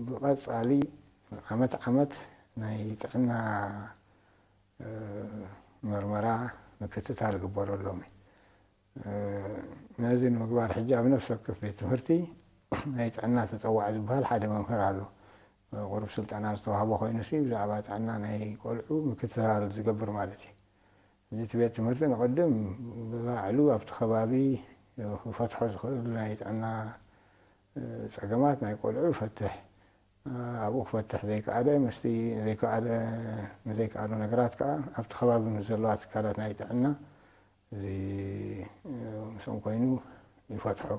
ብቐፃሊ ዓመት ዓመት ናይ ጥዕና መርመራ ምክትታል ግበረሎም እዩ። ነዚ ንምግባር ሕጂ ኣብ ነፍሲ ወከፍ ቤት ትምህርቲ ናይ ጥዕና ተፀዋዒ ዝበሃል ሓደ መምህር ኣሎ። ቁሩብ ስልጠና ዝተዋህቦ ኮይኑ ሲ ብዛዕባ ጥዕና ናይ ቆልዑ ምክትታል ዝገብር ማለት እዩ። እዚ እቲ ቤት ትምህርቲ ንቕድም ብባዕሉ ኣብቲ ከባቢ ክፈትሖ ዝኽእል ናይ ጥዕና ፀገማት ናይ ቆልዑ ይፈትሕ። ኣብኡ ክፈትሕ ዘይከኣለ ምስቲ ዘይከኣለ ንዘይከኣሉ ነገራት ከዓ ኣብቲ ከባቢ ምስ ዘለዋ ትካላት ናይ ጥዕና እዚ ምስኦም ኮይኑ ይፈትሖ።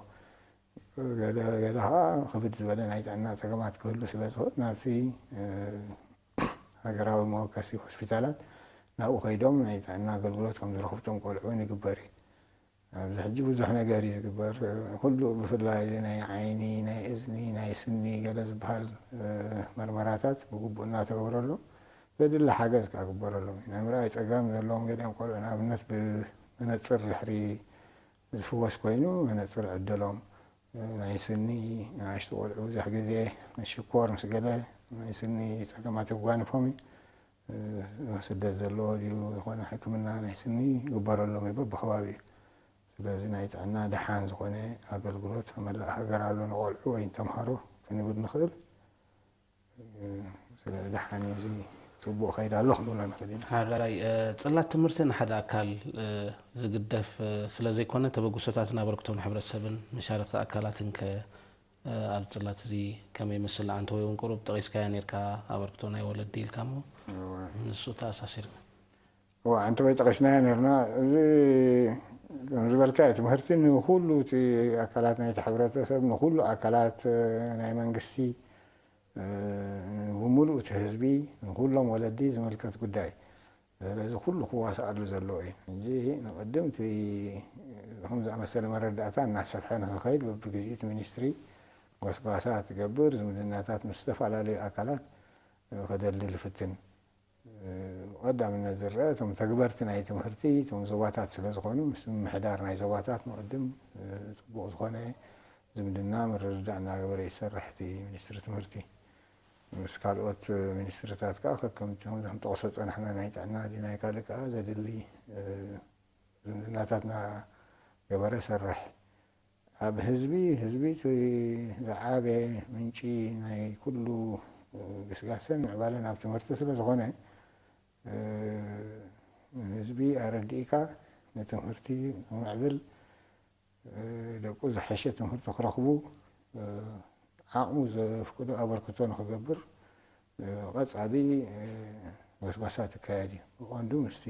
ገለ ገለ ከዓ ክብድ ዝበለ ናይ ጥዕና ፀገማት ክህሉ ስለ ዝኽእል ናብቲ ሃገራዊ መወከሲ ሆስፒታላት ናብኡ ከይዶም ናይ ጥዕና ኣገልግሎት ከም ዝረኽቡ እቶም ቆልዑ እውን ይግበር እዩ። ኣብዚ ሕጂ ብዙሕ ነገር እዩ ዝግበር። ኩሉ ብፍላይ ናይ ዓይኒ፣ ናይ እዝኒ፣ ናይ ስኒ ገለ ዝበሃል መርመራታት ብግቡእ እናተገበረሎም ዘድሊ ሓገዝ ከዓ ግበረሎም እዩ። ናይ ምርኣይ ፀገም ዘለዎም ገሊኦም ቆልዑ ንኣብነት ብመነፅር ድሕሪ ዝፍወስ ኮይኑ መነፅር ዕደሎም ናይ ስኒ ንኣሽቱ ቆልዑ ብዙሕ ግዜ ሽኮር ምስ ገለ ናይ ስኒ ፀገማት የጓንፎም እዩ። ስደት ዘለዎ ድዩ ዝኾነ ሕክምና ናይ ስኒ ይግበረሎም እዩ በብከባቢ እዩ። ስለዚ ናይ ጥዕና ደሓን ዝኾነ ኣገልግሎት ኣብ መላእ ሃገር ኣሎ ንቆልዑ ወይ ንተምሃሮ ክንብል ንኽእል። ስለዚ ደሓን እዩ፣ እዚ ፅቡቕ ከይድ ኣሎ ክንብሎ ንኽእል ኢና። ሓራይ ፅላት ትምህርቲ ንሓደ ኣካል ዝግደፍ ስለ ዘይኮነ ተበግሶታትን ኣበርክቶ ማሕበረሰብን መሻርክቲ ኣካላትን ከ ኣብ ፅላት እዚ ከመይ ይመስል? ኣንተ ወይ እውን ቁሩብ ጠቒስካዮ ነርካ ኣበርክቶ ናይ ወለዲ ኢልካ እሞ ንሱ ተኣሳሲርካ። እዋ ኣንተ ወይ ጠቒስናዮ ነርና። እዚ ከም ዝበልካዮ ትምህርቲ ንኩሉ እቲ ኣካላት ናይቲ ሕብረተሰብ ንኩሉ ኣካላት ናይ መንግስቲ ብምሉእ እቲ ህዝቢ ንኩሎም ወለዲ ዝምልከት ጉዳይ ስለዚ ኩሉ ክዋሳኣሉ ዘለዎ እዩ። ሕጂ ንቕድም እቲ ከም ዝኣመሰለ መረዳእታ እናሰፍሐ ንክኸይድ በብግዜኡ እቲ ሚኒስትሪ ጎስጓሳት ይገብር፣ ዝምድናታት ምስ ዝተፈላለዩ ኣካላት ከደልድል ይፍትን። ብቐዳምነት ዝረአ እቶም ተግበርቲ ናይ ትምህርቲ እቶም ዞባታት ስለ ዝኾኑ ምስ ምምሕዳር ናይ ዞባታት ንቕድም ፅቡቕ ዝኾነ ዝምድና ምርድዳእ እናገበረ ይሰርሕ እቲ ሚኒስትሪ ትምህርቲ። ምስ ካልኦት ሚኒስትርታት ከዓ ከከምቲ ከምዚ ክንጠቕሶ ዝጸናሕና ናይ ጥዕና ድዩ ናይ ካልእ ከዓ ዘድሊ፣ እ፣ ዝምድናታት እናገበረ ሰርሕ። ኣብ ህዝቢ፣ ህዝቢ እቲ ዝዓበየ ምንጪ ናይ ኩሉ ግስጋሰን ምዕባለን ኣብ ትምህርቲ ስለ ዝኾነ፣ እ፣ ንህዝቢ ኣረዲእካ ንትምህርቲ ክምዕብል፣ እ፣ ደቁ ዝሐሸ ትምህርቲ ክረኽቡ፣ እ፣ ዓቕሙ ዘፍቅዶ ኣበርክቶ ንክገብር፣ እ፣ ቀጻሊ፣ እ፣ ጎስጓሳት ይካየድ እዩ። ብቐንዱ ምስቲ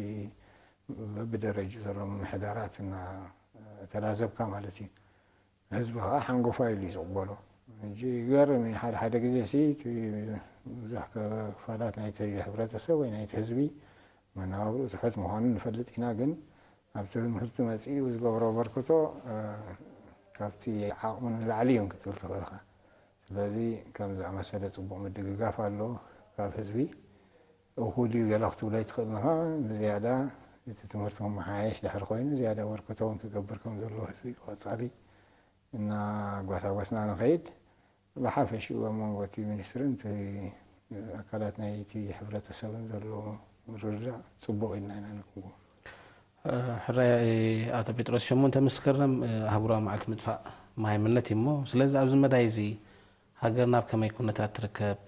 በብደረጅኡ ዘሎ ምምሕዳራት እና ተላዘብካ ማለት እዩ። ህዝቢ ከዓ ሓንጎፋይ ኢሉ እዩ ዝቕበሎ። ሕጂ ይገርም እዩ፣ ሓደ ሓደ ግዜ ሲ እቲ ብዙሕ ክፋላት ናይቲ ሕብረተሰብ ወይ ናይቲ ህዝቢ መነባብርኡ ትሑት ምዃኑ ንፈልጥ ኢና፣ ግን ኣብ ትምህርቲ መጺኡ ዝገብሮ ኣበርክቶ፣ እ፣ ካብቲ ዓቕሙ ንላዕሊ እዩ ክትብል ትኽእል ኢኻ። ስለዚ ከም ዝኣመሰለ ጽቡቕ ምድግጋፍ ኣሎ ካብ ህዝቢ። እኹል እዩ ገለ ክትብሎ ኣይትኽእልን ኢኻ። ብዝያዳ እቲ ትምህርቲ ክመሓየሽ ድሕሪ ኮይኑ ዝያዳ ኣበርክቶ እውን ክገብር ከም ዘለዎ ህዝቢ ብቐጻሊ እናጓሳጓስና ንኸይድ። ብሓፈሽኡ ኣብ መንጎ እቲ ሚኒስትርን እቲ ኣካላት ናይቲ ሕብረተሰብን ዘሎ ምርድዳእ ጽቡቕ ኢልና ኢና ንግምግሞ። ሕራይ ኣቶ ጴጥሮስ፣ ሸሞንተ መስከረም ኣህጉራዊ መዓልቲ ምጥፋእ መሃይምነት እዩ እሞ፣ ስለዚ ኣብዚ መዳይ እዚ ሃገርና ኣብ ከመይ ኩነታት ትርከብ?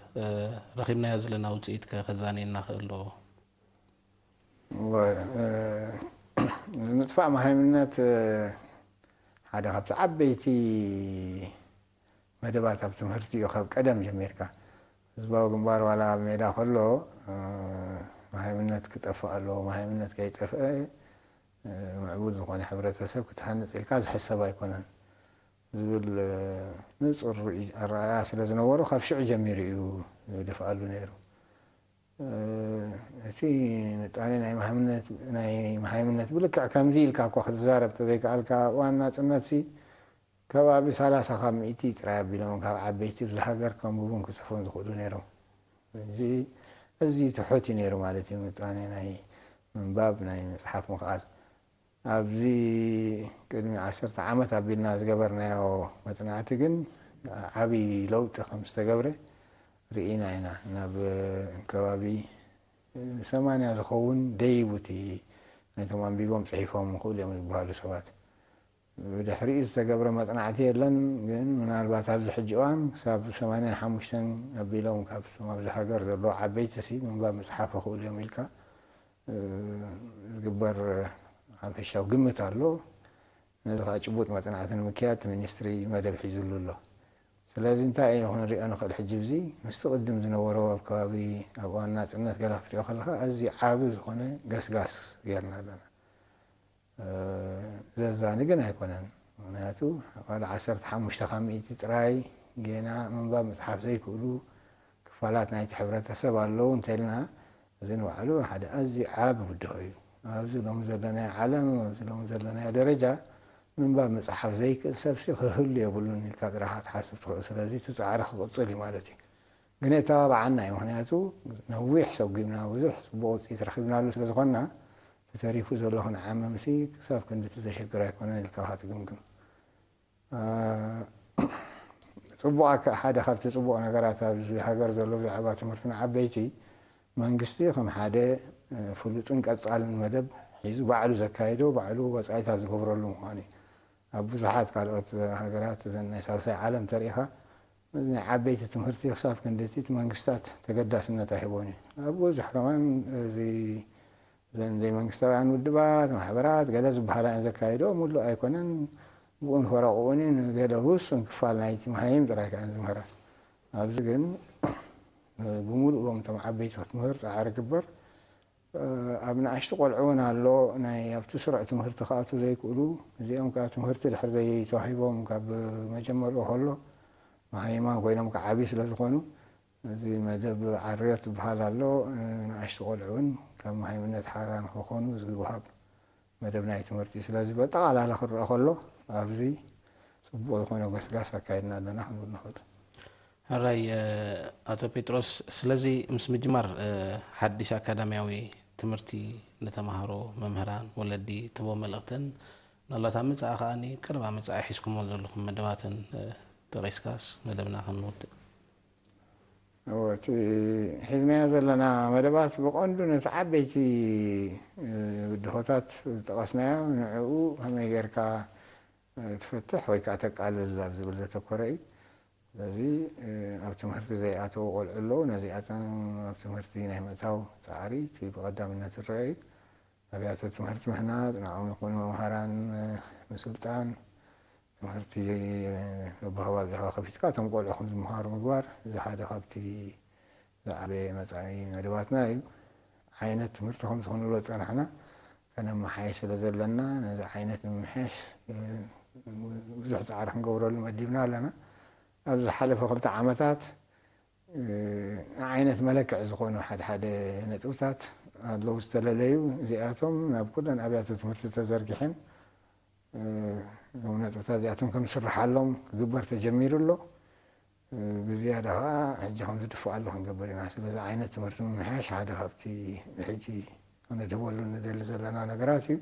ረኺብናዮ ዘለና ውጽኢት ከ ከዛንየና ክእል ዶ? እወ፣ እ፣ ንምጥፋእ መሃይምነት፣ እ፣ ሓደ ካብቲ ዓበይቲ መደባት ኣብ ትምህርቲ እዩ። ካብ ቀደም ጀሚርካ ህዝባዊ ግንባር ዋላ ኣብ ሜዳ ከሎ፣ እ፣ መሃይምነት ክጠፍእ ኣለዎ፣ መሃይምነት ከይጠፍአ፣ እ፣ ምዕቡል ዝኾነ ሕብረተሰብ ክትሃንጽ ኢልካ ዝሕሰብ ኣይኮነን ዝብል፣ እ፣ ንጹር ርእ-፣ ኣረኣእያ ስለ ዝነበሮ ካብ ሽዑ ጀሚሩ እዩ ይድፍኣሉ ነይሩ። እ፣ እቲ ምጣኔ ናይ መሃይምነት፣ ናይ መሃይምነት ብልክዕ ከምዚ ኢልካ እኳ ክትዛረብ ተዘይከኣልካ፣ ኣብ እዋን ናጽነትሲ ከባቢ ሰላሳ ካብ ሚእቲ ጥራይ ኣቢሎም ካብ ዓበይቲ ብዚ ሃገር ከንብቡን ክጽሕፉን ዝኽእሉ ነይሮም። እዚ፣ እዚ ትሑት እዩ ነይሩ ማለት እዩ፣ ምጣኔ ናይ ምንባብ፣ ናይ ምጽሓፍ ምኽኣል። ኣብዚ ቅድሚ ዓሰርተ ዓመት ኣቢልና ዝገበርናዮ መጽናዕቲ ግን ዓቢ ለውጢ ከም ዝተገብረ ርኢና ኢና። ናብ ከባቢ ሰማንያ ዝኸውን ደይቡ እቲ ናይቶም ኣንቢቦም ጽሒፎም ይኽእሉ እዮም ዝበሃሉ ሰባት። ብድሕሪኡ ዝተገብረ መጽናዕቲ የለን፣ ግን ምናልባት ኣብዚ ሕጂ እዋን ክሳብ ሰማንያን ሓሙሽተን ኣቢሎም ካብቶም ኣብዚ ሃገር ዘለዉ ዓበይቲ ሲ ምንባብ ምጽሓፍ ይኽእሉ እዮም ኢልካ፣ እ፣ ዝግበር ሓፈሻዊ ግምት ኣሎ። ነዚ ከዓ ጭቡጥ መጽናዕቲ ንምክያድ እቲ ሚኒስትሪ መደብ ሒዙሉ ኣሎ። ስለዚ እንታይ እዩ ክንሪኦ ንኽእል ሕጂ? እዚ ምስቲ ቅድም ዝነበሮ ኣብ ከባቢ ኣብ እዋን ናጽነት ገለ ክትሪኦ ከለኻ ኣዝዩ ዓቢ ዝኾነ ገስጋስ ጌርና ኣለና። እ፣ ዘዛኒ ግን ኣይኮነን። ምኽንያቱ ዋላ ዓሰርተ ሓሙሽተ ካብ ሚእቲ ጥራይ ጌና ምንባብ ምጽሓፍ ዘይክእሉ ክፋላት ናይቲ ሕብረተሰብ ኣለዉ እንተኢልና፣ እዚ ንባዕሉ ሓደ ኣዝዩ ዓቢ ብድሆ እዩ። ኣብዚ ሎሚ ዘለናዮ ዓለም፣ ኣብዚ ሎሚ ዘለናዮ ደረጃ ምንባብ ምጽሓፍ ዘይክእል ሰብሲ ክህሉ የብሉን ኢልካ ጥራይ ክትሓስብ ትኽእል። ስለዚ እቲ ጻዕሪ ክቕጽል እዩ ማለት እዩ። ግን የተባብዓና እዩ። ምኽንያቱ ነዊሕ ሰጒምና፣ ብዙሕ ጽቡቕ ውጽኢት ረኺብናሉ ስለ ዝኾንና፣ ተተሪፉ ዘሎ ክንዓምምሲ ክሳብ ክንድቲ ዘሸግር ኣይኮነን ኢልካ ኢኻ ትግምግም። እ፣ ጽቡቕ ኣካ-፣ ሓደ ካብቲ ጽቡቕ ነገራት ኣብዚ ሃገር ዘሎ ብዛዕባ ትምህርቲ ንዓበይቲ፣ መንግስቲ ከም ሓደ፣ እ፣ ፍሉጥን ቀጻልን መደብ ሒዙ ባዕሉ ዘካይዶ፣ ባዕሉ ወጻኢታት ዝገብረሉ ምዃኑ እዩ። ኣብ ብዙሓት ካልኦት ሃገራት እዘን ናይ ሳልሳይ ዓለም ተሪኢኻ፣ ናይ ዓበይቲ ትምህርቲ ክሳብ ክንድቲ እቲ መንግስታት ተገዳስነት ኣይህቦን እዩ። ኣብ ብዙሕ ከማን እዚ እዘን ዘይመንግስታውያን ውድባት፣ ማሕበራት፣ ገለ ዝበሃላ እየን ዘካይዶ፣ ምሉእ ኣይኮነን። ብኡን ፈረቕኡን ንገለ ውሱን ክፋል ናይቲ መሃይም ጥራይ ከኣ ዝምህራ። ኣብዚ ግን ብምሉእ እቶም ዓበይቲ ክትምህር ጻዕሪ ግበር። ኣብ ንኣሽቱ ቆልዑ እውን ኣሎ፣ ናይ ኣብቲ ስሩዕ ትምህርቲ ክኣትዉ ዘይክእሉ። እዚኦም ከኣ ትምህርቲ ድሕር ዘይተዋሂቦም ካብ መጀመርኡ ከሎ መሃይማን ኮይኖም ክዓብዩ ስለ ዝኾኑ፣ እዚ መደብ ዓርዮት ዝበሃል ኣሎ። ንኣሽቱ ቆልዑ እውን ካብ መሃይምነት ሓራ ንክኾኑ ዝወሃብ መደብ ናይ ትምህርቲ እዩ። ስለዚ በጠቓላላ ክረአ ከሎ ኣብዚ ጽቡቕ ዝኾነ ገስጋስ ኣካይድና ኣለና ክንብል ንኽእል። ሕራይ፣ እ፣ ኣቶ ጴጥሮስ፣ ስለዚ ምስ ምጅማር፣ እ፣ ሓድሽ ኣካዳሚያዊ ትምህርቲ ንተማሃሮ፣ መምህራን፣ ወለዲ ትህቦ መልእኽትን፣ ምናልባት ኣብ መጻኢ ከኣ ቀረባ መጻኢ ሒዝኩሞ ዘለኹም መደባትን፣ እ፣ ጠቒስካስ መደብና ክንውድእ። እወ፣ እቲ ሒዝናዮ ዘለና መደባት ብቐንዱ ነቲ ዓበይቲ ብድሆታት ዝጠቐስናዮ፣ ንዕኡ ከመይ ጌርካ ትፈትሕ ወይ ከዓ ተቃልል ኣብ ዝብል ዘተኮረ እዩ። ስለዚ ኣብ ትምህርቲ ዘይኣተዉ ቆልዑ ኣለዉ። ነዚኣቶም ኣብ ትምህርቲ ናይ ምእታው ፃዕሪ እቲ ብቐዳምነት ዝረአ እዩ። ኣብያተ ትምህርቲ ምህናፅ፣ ንዕኦም ይኹኑ መምሃራን ምስልጣን፣ ትምህርቲ በብከባቢኻ ከፊትካ እቶም ቆልዑ ከም ዝመሃሩ ምግባር፣ እዚ ሓደ ካብቲ ዝዓበየ መጻኢ መደባትና እዩ። ዓይነት ትምህርቲ ከም ዝኾነ ዝጸናሕና ከነመሓየሽ ስለ ዘለና፣ ነዚ ዓይነት ንምምሕያሽ ብዙሕ ጻዕሪ ክንገብረሉ መዲብና ኣለና። ኣብ ዝሓለፈ ክልተ ዓመታት ዓይነት መለክዒ ዝኾኑ ሓደ ሓደ ነጥብታት ኣለዉ ዝተለለዩ። እዚኣቶም ናብ ኩለን ኣብያተ ትምህርቲ ተዘርጊሐን እዞም ነጥብታት እዚኣቶም ከም ዝስርሓሎም ክግበር ተጀሚሩ ኣሎ። ብዝያዳ ኸዓ ሕጂ ከም ዝድፍእ ኣሎ ክንገብር ኢና። ስለዚ ዓይነት ትምህርቲ ምምሕያሽ ሓደ ካብቲ ሕጂ ክንድህበሉ ንደሊ ዘለና ነገራት እዩ።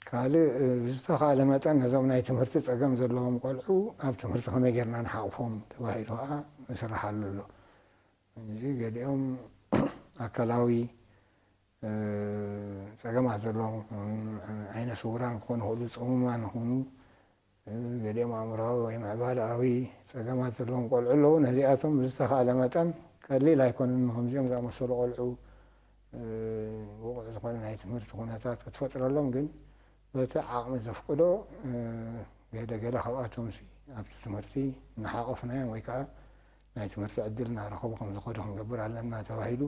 ካልእ ብዝተኻእለ መጠን ነዞም ናይ ትምህርቲ ጸገም ዘለዎም ቆልዑ ኣብ ትምህርቲ ከመይ ጌርና ንሓቕፎም ተባሂሉ ኸዓ ይስርሓሉ ኣሎ። እዚ ገሊኦም ኣካላዊ ጸገማት ዘለዎም፣ ዓይነ ስውራን ክኾኑ ይኽእሉ፣ ጽሙማን ይኹኑ፣ ገሊኦም ኣእምሮኣዊ ወይ ምዕባለኣዊ ጸገማት ዘለዎም ቆልዑ ኣለዉ። ነዚኣቶም ብዝተኻእለ መጠን ቀሊል ኣይኮነን፣ ከምዚኦም ዝኣመሰሉ ቆልዑ ብቑዕ ዝኾነ ናይ ትምህርቲ ኩነታት ክትፈጥረሎም፣ ግን በቲ ዓቕሚ ዘፍቅዶ ገለ ገለ ካብኣቶምሲ ኣብቲ ትምህርቲ እናሓቆፍናዮም ወይ ከዓ ናይ ትምህርቲ ዕድል እናረኸቡ ከም ዝኸዱ ክንገብር ኣለና ተባሂሉ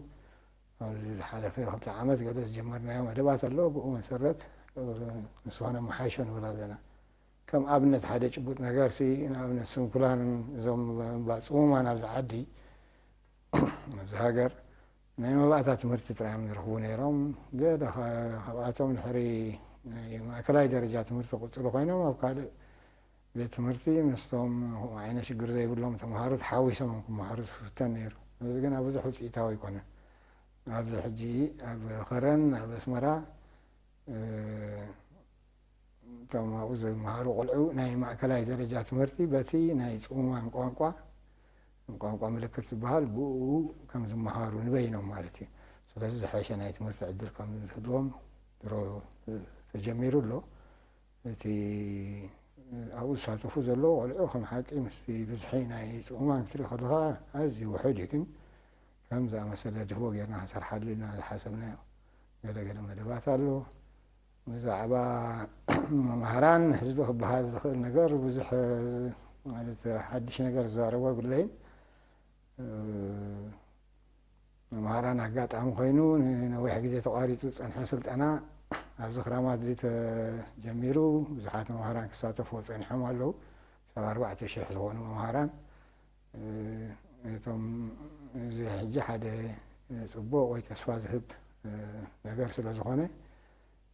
ኣብዚ ዝሓለፈ ክልተ ዓመት ገለ ዝጀመርናዮ መደባት ኣሎ። ብኡ መሰረት ንሱ ከነመሓይሾ ንብል ኣለና። ከም ኣብነት ሓደ ጭቡጥ ነገርሲ፣ ንኣብነት ስንኩላን እዞም ባጽሙማን ኣብዚ ዓዲ፣ ኣብዚ ሃገር ናይ መባእታ ትምህርቲ ጥራይ እዮም ዝረኽቡ ነይሮም። ገለ ካ-፣ ካብኣቶም ድሕሪ ናይ ማእከላይ ደረጃ ትምህርቲ ክቕጽሉ ኮይኖም ኣብ ካልእ ቤት ትምህርቲ ምስቶም ከምኡ ዓይነት ሽግር ዘይብሎም ተምሃሮ ተሓዊሶም እዮም ክመሃሩ ዝፍተን ነይሩ። እዚ ግን ኣብ ብዙሕ ውጽኢታዊ ኣይኮነን። ኣብዚ ሕጂ ኣብ ከረን ኣብ ኣስመራ፣ እ፣ እቶም ኣብኡ ዝመሃሩ ቆልዑ ናይ ማእከላይ ደረጃ ትምህርቲ በቲ ናይ ጽሙማን ቋንቋ፣ ቋንቋ ምልክት ዝበሃል ብኡ ከም ዝመሃሩ ንበይኖም ማለት እዩ። ስለዚ ዝሐሸ ናይ ትምህርቲ ዕድል ከም ዝህልዎም ድሮ ተጀሚሩ ኣሎ። እቲ ኣብኡ ዝሳተፉ ዘለዉ ቆልዑ ከም ሓቂ ምስቲ ብዝሒ ናይ ጽሙማን ክትርኢ ከለኻ ኣዝዩ ውሑድ እዩ፣ ግን ከም ዝኣመሰለ ድህቦ ጌርና ክንሰርሓሉ ኢልና ዝሓሰብናዮ ገለ ገለ መደባት ኣሎ። ብዛዕባ መምህራን ህዝቢ ክበሃል ዝኽእል ነገር ብዙሕ ማለት ሓድሽ ነገር ዝዛረቦ የብለይን። መምህራን ኣጋጣሚ ኮይኑ ንነዊሕ ግዜ ተቋሪጹ ዝጸንሐ ስልጠና ኣብዚ ክራማት እዚ ተጀሚሩ ብዙሓት መምህራን ክሳተፍዎ ጸኒሖም ኣለዉ። ክሳብ ኣርባዕተ ሽሕ ዝኾኑ መምህራን፣ እ፣ እቶም እዚ ሕጂ ሓደ ጽቡቕ ወይ ተስፋ ዝህብ፣ እ፣ ነገር ስለ ዝኾነ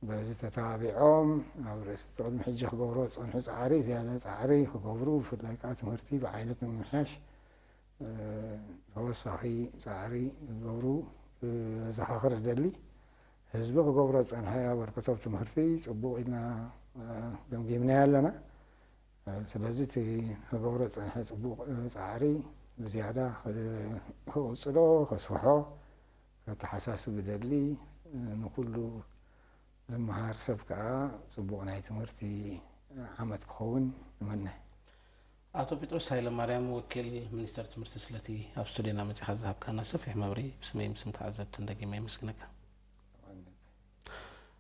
በዚ ተተባቢዖም ኣብ ርእሲ እቲ ቅድሚ ሕጂ ክገብርዎ ዝጸንሑ ጻዕሪ ዝያዳ ጻዕሪ ክገብሩ፣ ብፍላይ ከኣ ትምህርቲ ብዓይነት ንምምሕያሽ፣ እ፣ ተወሳኺ ጻዕሪ ክገብሩ ክዘኻኽር እደሊ። ህዝቢ ክገብሮ ዝጸንሐ ኣበርክቶ ኣብ ትምህርቲ ጽቡቕ ኢልና፣ እ፣ ገምጊምናዮ ኣለና። እ፣ ስለዚ እቲ ክገብሮ ዝጸንሐ ጽቡቕ፣ እ፣ ጻዕሪ ብዝያዳ ክ-፣ ክቕጽሎ፣ ከስፍሖ፣ ከተሓሳስብ እደሊ። እ፣ ንኹሉ ዝመሃር ሰብ ከኣ ጽቡቕ ናይ ትምህርቲ ዓመት ክኸውን እምነ። ኣቶ ጴጥሮስ ሃይለማርያም፣ ወኪል ሚኒስተር ትምህርቲ፣ ስለቲ ኣብ ስቱድዮና መጺኻ ዝሃብካና ሰፊሕ መብርሂ ብስመይ ብስም ተዓዘብትን ደጊመ የመስግነካ።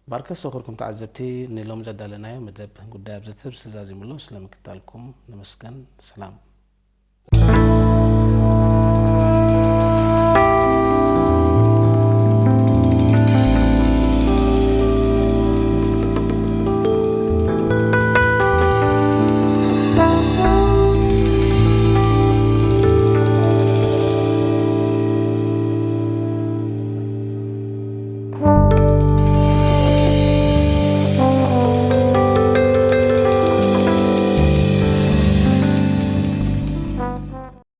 ባርከስ ዘኹርኩም ተዓዘብቲ፣ ንሎም ዘዳለናዮ መደብ ጉዳይ ኣብ ዘተብ ስዛዚሙሎ ስለምክታልኩም ንምስገን። ሰላም።